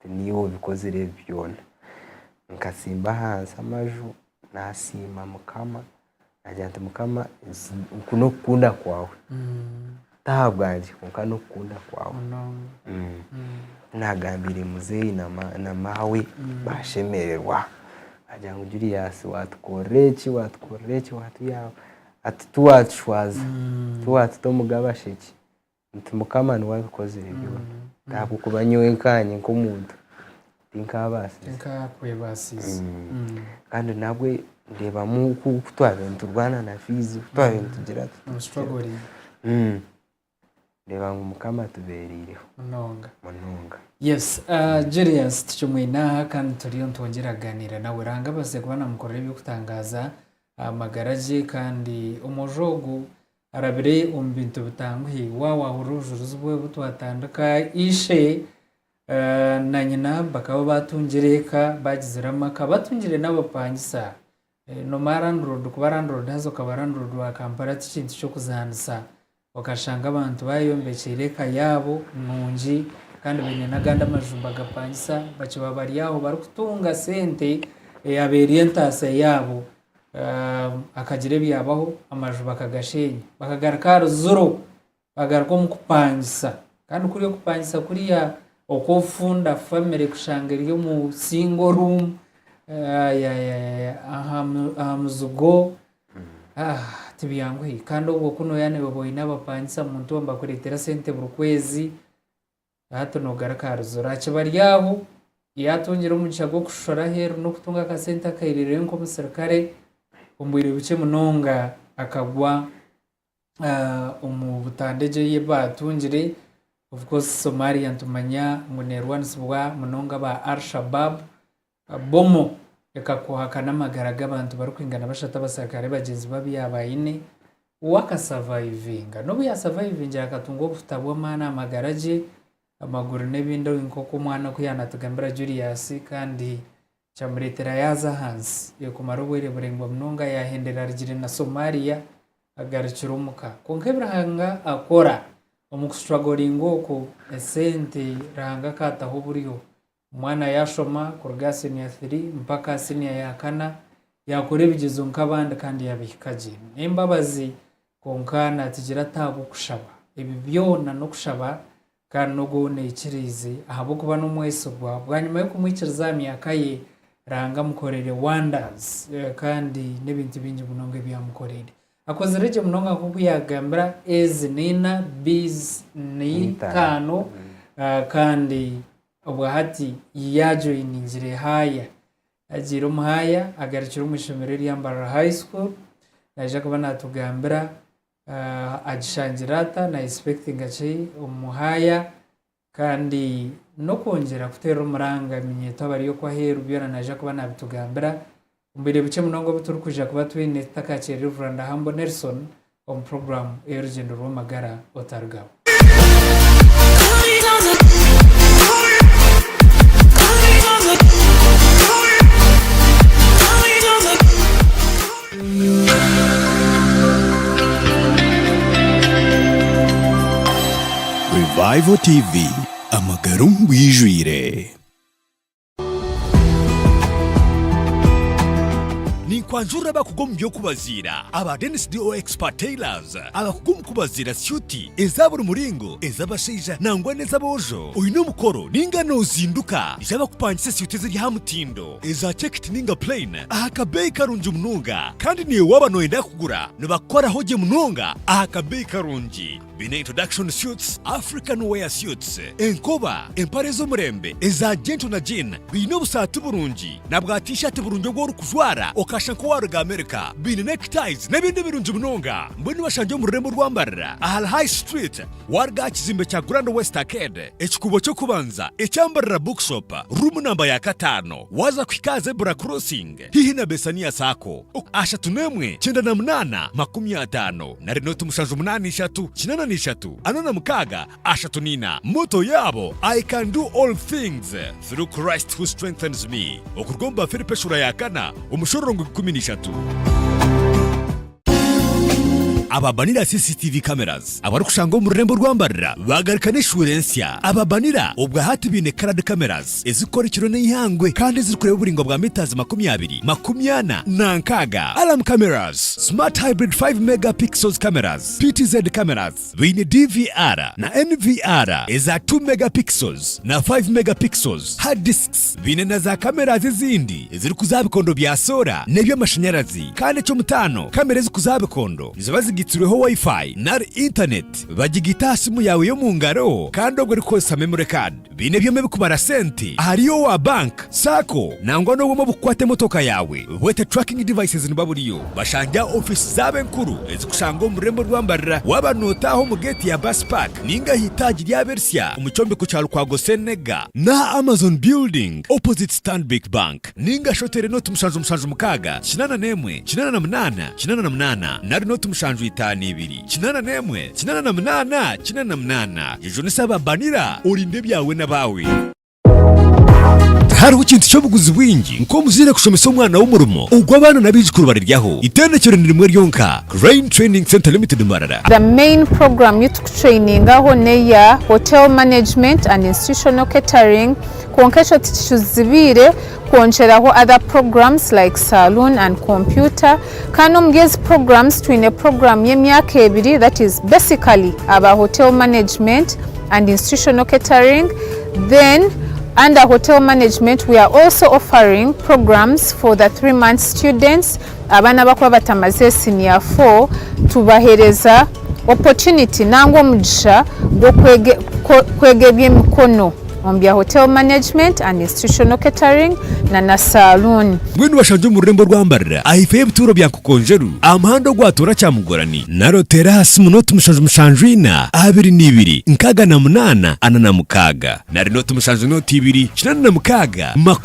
Ti niiwe obikozire ebi byona. Nkatsimba ahansi amaju, naasiima Mukama, naagira nti Mukama oku n'okukunda kwawe, ti ahabwangye kwonka n'okukunda kwawe. Ku naagambiire muzeeyi na maawe baashemererwa, baagira ngu Julius waatukorera eki, waatukorera eki, waatuyamba, ati tiwaatushwaza, tiwaatuta omu g'abasheki. Nti Mukama niwe abikozire byona, ahabw'okuba nyowe nkaanye nk'omuntu tinkaabaasize. Tinkakwebaasize. Kandi nabwe ndeebamu oku twabaire niturwana na fiizi, oku twabaire nitugira tuti. Omu struggling. Ndeeba ngu Mukama atubeereireho Munonga. munonga. Yes, Julius tukimwine aha kandi turiyo nitwongyera kugaaniira nawe. Ruhanga abaasize kuba naamukorera eby'okutangaaza aha magara gye kandi omwojo ogu Arabire omu bintu bitanguhi. Waaba waahurira obujurizi bwe obu twatandika, ishe na nyina bakaba baatungire eka, baagizire amaka, batungire n'abapangisa. Noomanya landlord kuba landlord haza okaba landlord wa Kampala ti kintu ky'okuzaanisa. Okashanga abantu baayombekyeire eka yaabo nungi kandi baine n'agandi amaju nibagapangisa, bakiba bari aho barikutunga sente eyaaba eri entaasya yaabo. Hakagira ebyabaho amaju bakagasheenya bakagaruka aha ruziro bagaruka omu kupangisa kandi kuriya okupangisa kuriya okw'ofunda famire kushanga eri omu single room aha muzigo tibyanguhi kandi obwo ku nooya nooba oine abapangisa muntu omu nibakureetera sente buri kwezi. Hati nogaruka aha ruziro. Akiba ari aho, yaatungire omugisha gw'okushushura aheeru n'okutunga akasente akairiireyo nk'omusirikare, omu bwire bukye munonga akagwa omu butandegye ei baatungire. Of course Somalia nitumanya ngu neerwanisibwa munonga aba Al-Shabaab. Bomu ekakuhaka n'amagara g'abantu barikwingana bashatu abasirikare bagyenzi be abu yaaba aine, we akasavaivinga. N'obu yaasavaivingire akatunga obuhuta bw'amaani aha magara gye, amaguru n'ebindi nk'oku omwana oku yaanatugambira Julius kandi kyamureetera yaaza ahansi kumara obwire buraingwa munonga yaahendera arugire na Somalia agarukire omuka. Kwonka ebi Ruhanga akora omu kustruglinga oku, esente Ruhanga akataho oburyo Omwana yaashoma kuruga aha siniya thiri mpaka aha siniya ya kana, yaakora ebigyezo nk'abandi kandi yaabihika gye. N'embabazi kwonka naatugira ati ahabw'okushaba. Ebi byona n'okushaba kandi n'ogwo ou naikiriize ahabw'okuba n'omwesigwa. Bwanyima y'okumwikiriza aha myaka ye, Ruhanga amukoreire wonders kandi n'ebintu bingi munonga ebi amukoreire. Akozire gye munonga nk'oku yaagambira A's n'ina, B's n'itaano kandi Obwa hati yaajoyiningire haaya. Agiire omu haaya, agarukire omu ishomero erya Mbarara High School. Naija kuba naatugambira agishangire ata, na expectinga ki omu haaya kandi n'okwongyera kuteera omuranga eminyeeto abari okwo aheeru byona naija kuba naabitugambira. Omu bwire bukye munonga obu turikwija kuba twine tutakakiire Rev. Humble Nelson omu puroguraamu ey'orugyendo rw'amagara otarugaho. Revival TV. Amagara omu bwijwire. Ninkwanjurira abakugu omu by'okubaziira aba Dennis DO Expert Tailors, abakugu omu kubaziira syuti eza buri muringo ez'abashaija nangwa n'ez'aboojo. Oine omukoro ninga noozinduka, ija bakupangise syuti eziri aha mutindo, eza checked ninga plain aha kabeeyi karungi munonga. Kandi naiwe waaba nooyenda kugura nibakukoraho gye munonga aha kabeeyi karungi. Baine introduction suits, African wear suits, enkoba, empare z'omurembe eza gentle na jean, baine obusaati burungi na bwa t-shirt burungi obu orikujwara okashusha nk'owaruga America, baine neckties n'ebindi birungi munonga. Mbwenu bashangye omu rurembo rwa Mbarara ahari High Street waruga aha kizimbe kya Grand West Arcade, ekikuubo ky'okubanza ekya Mbarara Bookshop, room namba ya kataano, waaza kuhika aha Zebra Crossing haihi na Besania Sacco. Ashatu n'emwe, 98, 50, nari noti 7 8 83 46 34. Motto yaabo, I can do all things through Christ who strengthens me. Okuruga omu Bafilipi eshuura ya kana, omushororongo 13. Aba Banira CCTV Cameras abarikushangwa omu rurembo rwa Mbarara baagarukana eshuura ensya. Aba Banira obwa hati baine Coloured Cameras ezirikukora ekiro n'eihangwe kandi ezirikureeba oburaingwa bwa metres 20, 40 na 60. Alarm Cameras, Smart Hybrid 5 Mega Pixels Cameras, PTZ Cameras, Baine DVR na NVR eza 2 Mega Pixels na 5 Mega Pixels, Hard Disks, baine na za cameras ezindi ezirikuza aha bikondo bya soora n'eby'amashanyarazi. Kandi eky'omutaano, kamera ezirikuza aha bikondo niziba zigaitsirweho Wi-Fi nari intaneti, bagigaita aha simu yaawe y'omu ngaro kandi obwo erikukozesa memory card. Baine ebyoma ebirikubara sente ahari owa bank, sacco nangwa n'obwoma obukukwata emotoka yaawe bwete tracking devices niba buriyo. Bashangye aha ofiisi zaabo enkuru ezikushangwa omu rurembo rwa Mbarara waaba notaaha omu geeti ya bus park ninga aha itaagi ryabo erisya omu kyombeko kya Lukwago Senega n'aha Amazon building opposite Stanbic Bank ninga shi oteere noti 776 81 88 88 nari noti 752 81 88 88. Jejunisa aba Banira orinde ebyawe n'abaawe. Tihariho kintu ky'obuguzi bwingi nk'omuzaire kushomesa omwana we omurimo ogu abaana n'abaijukuru bariryaho. Itendekero ni rimwe ryonka, Crane Training Centre Limited Mbarara. The main program ei tukutrainingaho n'eya Hotel Management and Institutional Catering kwonka ekyo tikituzibiire kwongyeraho other programs like saloon and computer kandi omuri ezi programs twine program y'emyaka ebiri that is basically aba hotel management and institutional catering then under hotel management we are also offering programs for the 3 month students abaana abakuba batamaze senior 4 tubahereza opportunity nangwa omugisha gw'okwega eby'emikono omu bya hotel management and institutional catering na na saloon. Mbwenu bashangye omu rurembo rwa Mbarara ahaifo y'ebituuro bya Nkokonjeru aha muhanda ogwatoora Kyamugorani nari oteere aha simu noti 774 22 68 46 nari noti 7 noti 2 86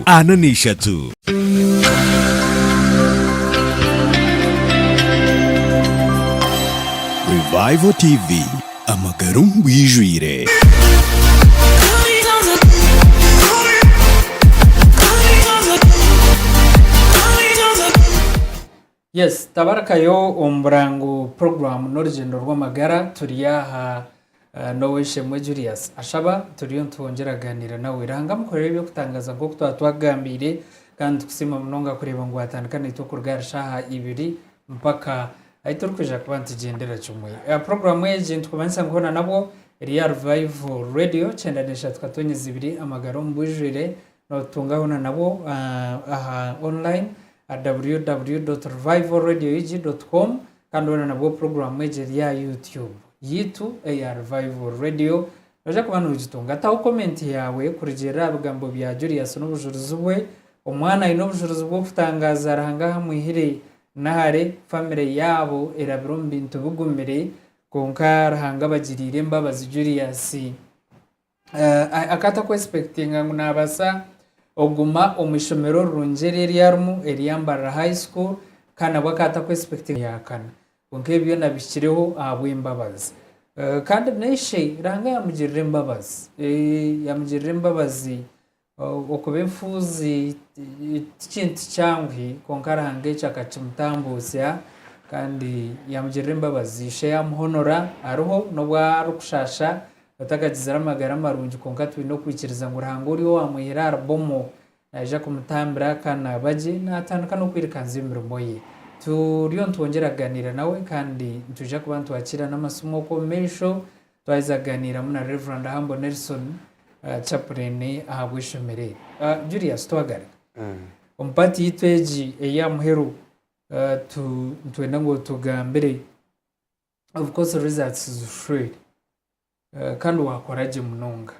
30 43. Revival TV, amagara omu bwijwire. Yes, tabarakayo omu burango program n'orugyendo rw'amagara turi aha eh, n'ow'eishe-emwe Julius Ashaba turiyo nitwongyera kugaaniira nawe. Ruhanga amukorere eby'okutangaza nk'oku twaba twagambiire kandi nitukusiima munonga kureeba ngu watandika naitwe okuruga ahari shaaha ibiri mpaka ahi turikwija kuba nitugyendera kimwe. Eh, Puroguraamu egi nitukumanyisa ngu hoona nabwo eri aha Revival Radio 93.2 amagara omu bwijwire Nootutunga hoona nabwo aha online aha www.revivalradioug.com kandi hoona nabwo puroguraamu egi eri aha YouTube yaitu eya Revival Radio. Noija kuba noogitunga. Taho komenti yaawe kurugiirira aha bigambo bya Julius n'obujurizi bwe. Omwana aine obujurizi bw'okutangaaza Ruhanga ahu amwihire n'ahare. Famire yaabo erabire omu bintu bigumire kwonka Ruhanga abagiriire embabazi Julius. Akaba atakwesipekitinga ngu naabaasa oguma omu ishomero rirungi eri eri arimu erya Mbarara High School kandi nabwo akaba atakwesipekitinga yaakana. Kwonka ebi byona bihikireho ahabw'embabazi. Kandi n'eishe Ruhanga yaamugirira embabazi, yaamugirira embabazi Okuba enfuuzi ti kintu kyanguhi kwonka Ruhanga ekyo akakimutambuutsya kandi yaamugirira embabazi. Ishe yaamuhonora ariho n'obu arikushaasha Otakagizire amagara marungi kwonka twine okwikiriza ngu Ruhanga ori owamwihire ahari bomo naija kumutambira kandi naaba gye natandika n'okwirikanza emirimo ye. Turiyo nitwongyera kuganiira nawe kandi nitwija kuba nitwakiira n'amasimu okwo omu maisho twaheza kuganiiramu na Rev. Humble Nelson Chaplain ahabw'eishomero eri. Julius twagaruka omu part yaitu egi ey'aha muheru nitwenda ngu otugambire of course results zishwire kandi wakora gye munonga.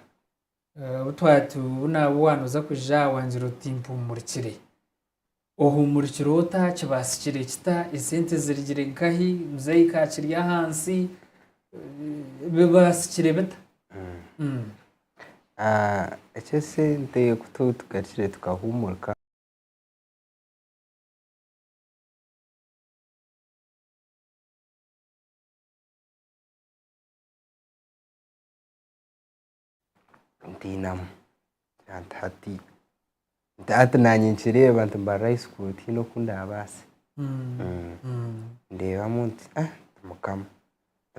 Obu waaba nooza kwija aha wangira oti mpumurikire. Ohuumurikire ota? Kibaasikire kita? Esente zirugire nkahi? Muzeeyi kakiri ahansi? Bibaasikire bita? Eky'esente ku tugarukire tukahuumurika ntiinamu nti hati hati naanye nkireeba nti Mbarara High School tihaine oku ndaabaase. Ndeebamu nti Mukama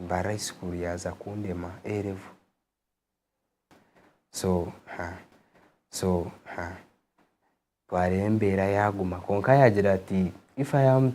Mbarara High School yaaza kundema A level. So so twareeba embeera yaaguma kwonka yaagira ati if I am.